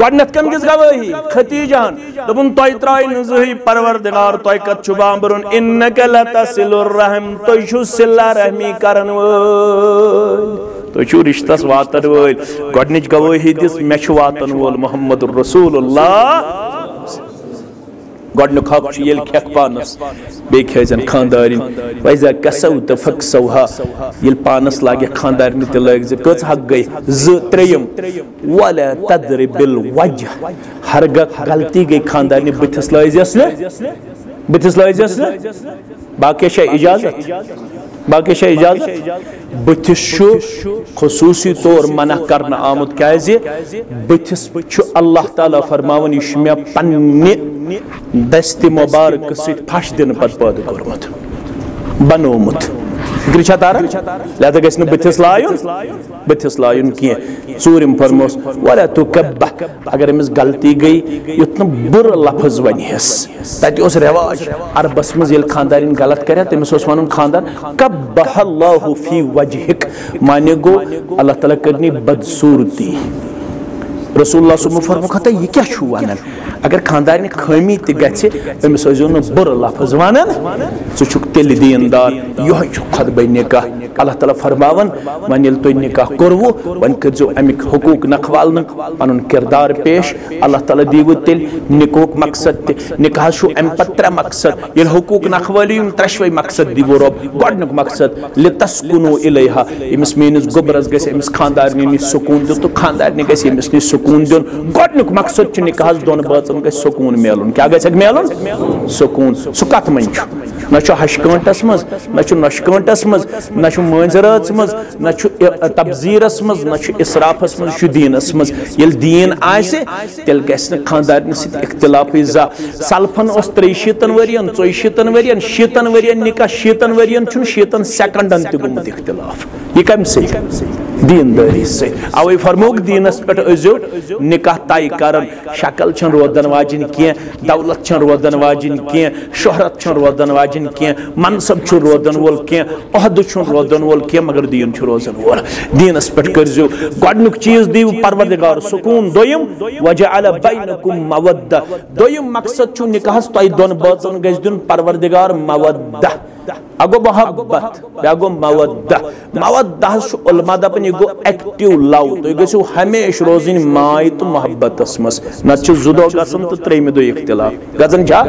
گۄڈٕنیتھ کٔمۍ دِژ گوٲہی؟ خدیجہ ہن۔ دوٚپُن، "تۄہہِ ترٛایہِ نہٕ زٕہٕے پروردگار، تۄہہِ کتھ چھُ بامبرُن؟ انک لتصل الرحم، تُہۍ چھِو صلہ رحمی کرن وٲلۍ، تُہۍ چھِو رشتس واتن وٲلۍ۔" گۄڈٕنِچ گوٲہی دِژ، "مےٚ چھُ واتن وول محمد رسول اللہ۔" گۄڈٕنیُک حق چھُ ییٚلہِ کھٮ۪کھ پانس، بیٚیہِ کھیزن خاندارِنۍ۔ "وَإِذَا كَسَوْتَ فَاكْسَوْهَا"، ییٚلہِ پانس لاگہِ خاندارنہِ تہِ لٲگۍ زِ۔ کٔژ حق گٔے؟ زٕ۔ ترٛیٚیِم، "وَلَا تَضْرِبِ الْوَجْهَ"، ہرگاہ غلطی گٔے خاندارنہِ، بٕتھِس لٲزٮ۪س نہٕ، بٕتھِس لٲزٮ۪س نہٕ۔ باقی چھا اجازت؟ باقی چھا اجازت؟ بٕتھِس چھُ خصوٗصی طور منع کرنہٕ آمُت، کیازِ؟ بٕتھِس چھُ اللہ تعالیٰ فرماوان، یہِ چھُ مےٚ پننہِ دستِ مبارکہٕ سۭتۍ پھش دِنہٕ پتہٕ پٲدٕ کوٚرمُت، بنوومُت۔ فکرِ چھا تران؟ لہذا گژھِ نہٕ بٕتھِس لایُن، بٕتھِس لایُن کینٛہہ۔ ژوٗرِم فرموس، ولا تُکبح، اگر أمِس غلطی گٔے، یُتھ نہٕ بُرٕ لفظ ونہِ ہس۔ تتہِ اوس رٮ۪واج عربس منٛز، ییٚلہِ خانٛدارِنۍ غلط کرِ ہا، تٔمِس اوس ونُن، خانٛدار، قبح اللہ فی وجہک، معنی گوٚو، اللہ تعالیٰ کٔرنی بدصوٗرتی۔ رسول اللہ صٲبن فرموو، ہتا یہِ کیٛاہ چھُو ونان؟ اگر خانٛدارِنہِ خٲمی تہِ گژھِ، أمِس ٲسۍزیو نہٕ بُرٕ لفظ ونان۔ ژٕ چھُکھ تیٚلہِ دیٖندار، یِہوٚے چھُ خطبے نکاح۔ اللہ تعالیٰ فرماوان، وۄنۍ ییٚلہِ تۄہہِ نکاح کوٚروُ، وۄنۍ کٔرۍزیو اَمِکۍ حقوٗق نکھوالنہٕ، پنُن کردار پیش۔ اللہ تعالیٰ دیٖوٕ تیٚلہِ نکاحُک مقصد تہِ۔ نکاحس چھُ اَمہِ پتہٕ ترٛےٚ مقصد۔ ییٚلہِ حقوٗق نکھوٲلِو، یِم ترٛٮ۪شوَے مقصد دیٖوٕ رۄب۔ گۄڈٕنیُک مقصد، لِتَسْکُنُوا اِلیہا، أمِس میٛٲنِس گوٚبرَس گژھِ أمِس خانٛدارنہِ نِش سکوٗن دیُن تہٕ خانٛدارنہِ گژھِ أمِس نِش سکوٗن دیُن۔ گۄڈٕنیُک مقصد چھُ نکاحَس دۄن بٲژَن گژھِ سکوٗن میلُن۔ کیٛاہ گژھٮ۪کھ میلُن؟ سکوٗن۔ سُہ کَتھ منٛز چھُ؟ نہ چھُ ہَشہِ کٲنٛٹَس منٛز، نہ چھُ نۄشہِ کٲنٛٹَس منٛز، نہ چھُ مٲنٛزِ رٲژ منٛز، نہ چھُ ا-، تبذیٖرَس منٛز، نہ چھُ اِسرافَس منٛز، یہِ چھُ دیٖنَس منٛز۔ ییٚلہِ دیٖن آسہِ، تیٚلہِ گژھِ نہٕ خانٛدارنہِ سۭتۍ اختلافٕے زانٛہہ۔ سلفن اوس ترٛیہِ شیٖتن ؤرین، ژۄیہِ شیٖتن ؤرین، شیٖتن ؤرین نکاح، شیٖتن ؤرین چھُنہٕ شیٖتن سیکنڈن تہِ گوٚمُت اختلاف۔ یہِ کمہِ سۭتۍ؟ دیٖندٲری سۭتۍ۔ اوے فرمووُکھ، دیٖنس پٮ۪ٹھ ٲسۍزیو نکاح طے کران۔ شکل چھنہٕ روزن واجِنۍ کینٛہہ، دولت چھنہٕ روزن واجِنۍ کینٛہہ، شہرت چھنہٕ روزن واجِنۍ کینٛہہ، منصب چھُنہٕ روزن وول کینٛہہ، عہدٕ چھُنہٕ روزن وول کینٛہہ، مگر دیٖن چھُ روزن وول۔ دیٖنس پٮ۪ٹھ کٔرۍزیو۔ گۄڈٕنیُک چیٖز دِیِو پروردگار سکوٗن۔ دوٚیِم، وجعل بینکم مودہ۔ دوٚیِم مقصد چھُ نکاحس تۄہہِ دۄن بٲژن گژھِ دیُن پروردگار مودہ۔ اکھ گوٚو محبت، بیٛاکھ گوٚو مودہ۔ مودہس چھُ علماء دپان، یہِ گوٚو ایکٹیو لو۔ تُہۍ گٔژھِو ہمیشہِ روزٕنۍ ماے تہٕ محبتس منٛز۔ نتہٕ چھِ زٕ دۄہ گژھان تہٕ ترٛیٚیمہِ دۄہ اختلاف۔ گژھان چھا؟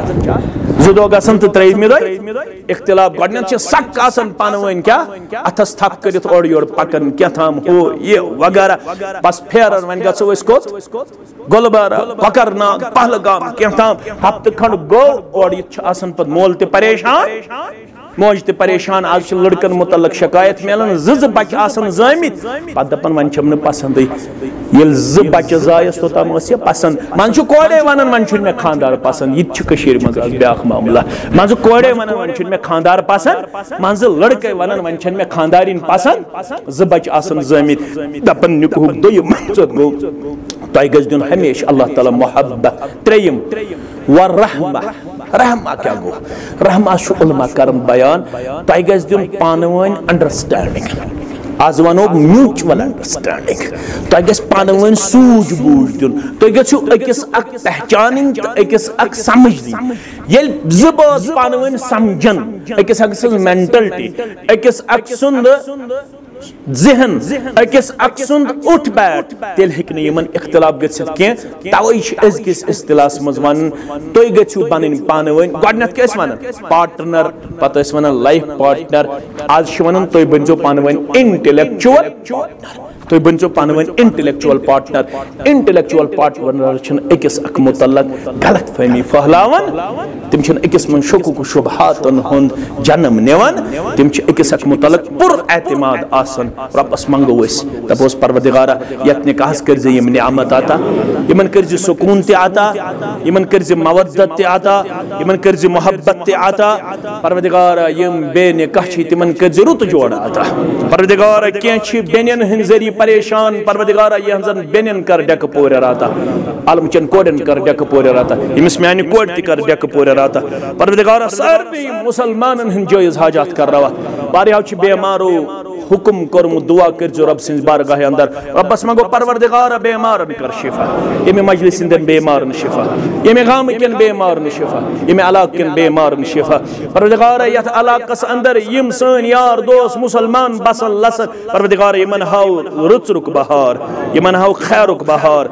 زٕ دۄہ گژھان تہٕ ترٛیٚیمہِ دۄہ اختلاف۔ گۄڈٕنیتھ چھِ سکھ آسان پانہٕ ؤنۍ کیٛاہ؟ اتھس تھپھ کٔرِتھ اورٕ یورٕ پکان، کینٛہہ تام ہُہ یہِ وغیرہ۔ بس پھیران، وۄنۍ گژھو أسۍ کوٚت؟ گُلمرگ، کۄکرناگ، پہلگام، کینٛہہ تام۔ ہفتہٕ کھنڈ گوٚو، اورٕ یِتھ چھُ آسان پتہٕ مول تہِ پریشان، موج تہِ پریشان۔ آز چھِ لڑکن متعلق شکایت میلان، زٕ زٕ بچہِ آسان زٲمٕتۍ، پتہٕ دپان، وۄنۍ چھِم نہٕ پسندٕے۔ ییٚلہِ زٕ بچہِ زایس، توٚتام ٲس یہِ پسند۔ منٛزٕ چھُ کورے ونان، وۄنۍ چھُنہٕ مےٚ خاندار پسند۔ یہِ تہِ چھُ کٔشیٖرِ منٛز آز بیٛاکھ معاملہ۔ منٛزٕ کورے ونان، وۄنۍ چھُنہٕ مےٚ خاندار پسند۔ منٛزٕ لڑکے ونان، وۄنۍ چھَنہٕ مےٚ خاندارِنۍ پسند۔ زٕ بچہِ آسان زٲمٕتۍ۔ دپان، نکاحُک دوٚیِم مقصد گوٚو، تۄہہِ گژھِ دیُن ہمیشہِ اللہ تعالیٰ محبت۔ ترٛیٚیِم، ورحمہ۔ رحمہ کیٛاہ گوٚو؟ رحمہ چھُ علماء کران بیان، تۄہہِ گژھِ دیُن پانہٕ ؤنۍ انڈرسٹینڈنگ۔ از ونو میوچول انڈرسٹینڈنگ۔ تۄہہِ گژھِ پانہٕ ؤنۍ سوٗجھ بوٗجھ دیُن۔ تُہۍ گٔژھِو أکِس اکھ پہچانٕنۍ تہٕ أکِس اکھ سمجھ دِنۍ۔ ییٚلہِ زٕ بٲژ پانہٕ ؤنۍ سمجھن، أکِس اکھ سٕنٛز مینٹلٹی، أکِس اکھ سُنٛد ذہن، أکِس اکھ سُنٛد اُٹھ بیٹھ، تیٚلہِ ہیٚکہِ نہٕ یِمن اختلاف گٔژھِتھ کینٛہہ۔ توے چھِ أزکِس اصطلاحس منٛز ونان، تُہۍ گٔژھِو بنٕنۍ پانہٕ ؤنۍ۔ گۄڈٕنیتھ کیٛاہ ٲسۍ ونان؟ پارٹنر، پتہٕ ٲسۍ ونان لائف پارٹنر۔ آز چھِ ونان، تُہۍ بٔنۍزیو پانہٕ ؤنۍ انٹلیکچوئل۔ تُہۍ بٔنۍزیو پانہٕ ؤنۍ انٹلیکچوئل پارٹنر۔ انٹلیکچوئل پارٹنر چھِنہٕ أکِس اکھ متعلق غلط فہمی پھٔہلاوان، تِم چھِنہٕ أکِس منٛز شکوک و شبہاتن ہُنٛد جنم نِوان، تِم چھِ أکِس اکھ متعلق پر اعتماد آسان۔ رۄبس منٛگو أسۍ، دپوس، پروردگارا، یتھ نکاحس کٔرۍ زِ یِم نعمت عطا، یِمن کٔرۍ زِ سکوٗن تہِ عطا، یِمن کٔرۍ زِ مودت تہِ عطا، یِمن کٔرۍ زِ محبت تہِ عطا۔ پروردگارا، یِم بے نکاح چھِ، تِمن کٔرۍ زِ رُت جوڑ عطا۔ پروردگارا، کینٛہہ چھِ بیٚنٮ۪ن ہٕنٛدۍ ذٔریعہٕ پریشان، پروردگارا، یِہنٛزن بیٚنٮ۪ن کر ڈٮ۪کہٕ پورٮ۪ر عطا، عالمہٕ چٮ۪ن کورٮ۪ن کر ڈٮ۪کہٕ پورٮ۪ر عطا، ییٚمِس میانہِ کورِ تہِ کر ڈٮ۪کہٕ پورٮ۪ر عطا۔ پروردگارا، سارنٕے مسلمانن ہٕنٛدۍ جٲیز حاجات کر روا۔ واریاہو چھِ بیمارو حکم کوٚرمُت، دعا کٔرۍزیو رۄب سٕنٛزِ بارگاہہِ اندر۔ رۄبس منٛگو، پروردگارا، بیمارن کر شفا، ییٚمہِ مجلس ہٕنٛدٮ۪ن بیمارن شفا، ییٚمہِ گامہٕ کٮ۪ن بیمارن شفا، ییٚمہِ علاقہٕ کٮ۪ن بیمارن شفا۔ پروردگارا، یتھ علاقس اندر یِم سٲنۍ یار دوس مسلمان بسن لسن، پروردگارا، یِمن ہاو رٕژرُک بہار، یِمن ہاو خیرُک بہار۔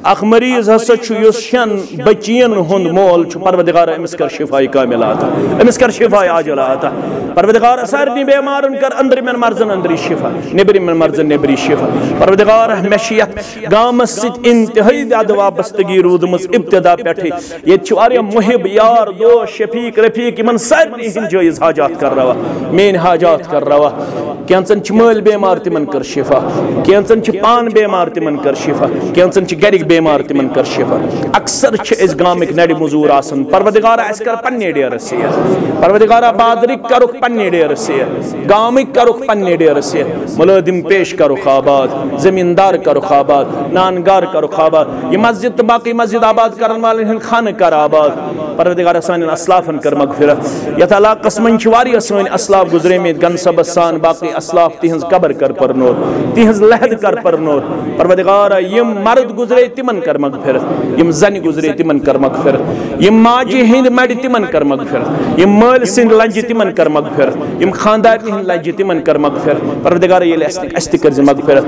اکھ مریض ہسا چھُ یُس شٮ۪ن بچین ہُنٛد مول چھُ، پروردگار أمِس کر شفاء کاملہ عطا، أمِس کر شفاء عاجلہ عطا۔ پروردگار سارنٕے بیمارن کر أنٛدرِمٮ۪ن مرضن أنٛدری شفاء، نیٚبرِمٮ۪ن مرضن نیٚبری شفاء۔ پروردگار مےٚ چھِ یتھ گامس سۭتۍ انتہٲئی زیادٕ وابستگی روٗدمٕژ ابتدا پٮ۪ٹھٕے۔ ییٚتہِ چھِ واریاہ محب یار دوست، شفیق رفیق، یِمن سارنٕے ہٕنٛدۍ جٲیز حاجات کر روا، میٲنۍ حاجات کر روا۔ کینٛژن چھِ مٲلۍ بیمار، تِمن کر شفا۔ کینٛژن چھِ پان بیمار، تِمن کر شفا۔ کینٛژن چھِ گرِکۍ بیمار، تِمن کر شفا۔ اکثر چھِ أسۍ گامٕکۍ نرِ مزوٗر آسان، پروردگارا، اسہِ کر پننہِ ڈیرٕ سیر۔ پروردگارا، بازرٕکۍ کرُکھ پننہِ ڈیرٕ سیر، گامٕکۍ کرُکھ پننہِ ڈیرٕ سیر، مُلٲزِم پیش کرُکھ آباد، زمیٖندار کرُکھ آباد، نان گار کرُکھ آباد، یہِ مسجد تہٕ باقٕے مسجد آباد کرن والٮ۪ن ہُنٛد خانہٕ کر آباد۔ پروردگارا، سانٮ۪ن اسلافن کر مغفرت۔ یتھ علاقس منٛز چھِ واریاہ سٲنۍ اسلاف گُزریمٕتۍ، گن صٲبس سان باقٕے اسلاف، تِہنٛز قبر کر پر نور، تِہنٛز لحد کر پر نور۔ پروردگارا، یِم مرد گُزرے، تِمن کر مغفرت۔ یِم زنہِ گُزرے، تِمن کر مغفرت۔ یِم ماجہِ ہٕنٛدۍ مَرِ، تِمن کر مغفرت۔ یِم مٲلۍ سٕنٛدۍ لنجہِ، تِمن کر مغفرت۔ یِم خاندارنہِ ہٕنٛدۍ لنجہِ، تِمن کر مغفرت۔ پروردگارا، ییٚلہِ اَسہِ تہِ، اَسہِ تہِ کٔرزِ مغفرت۔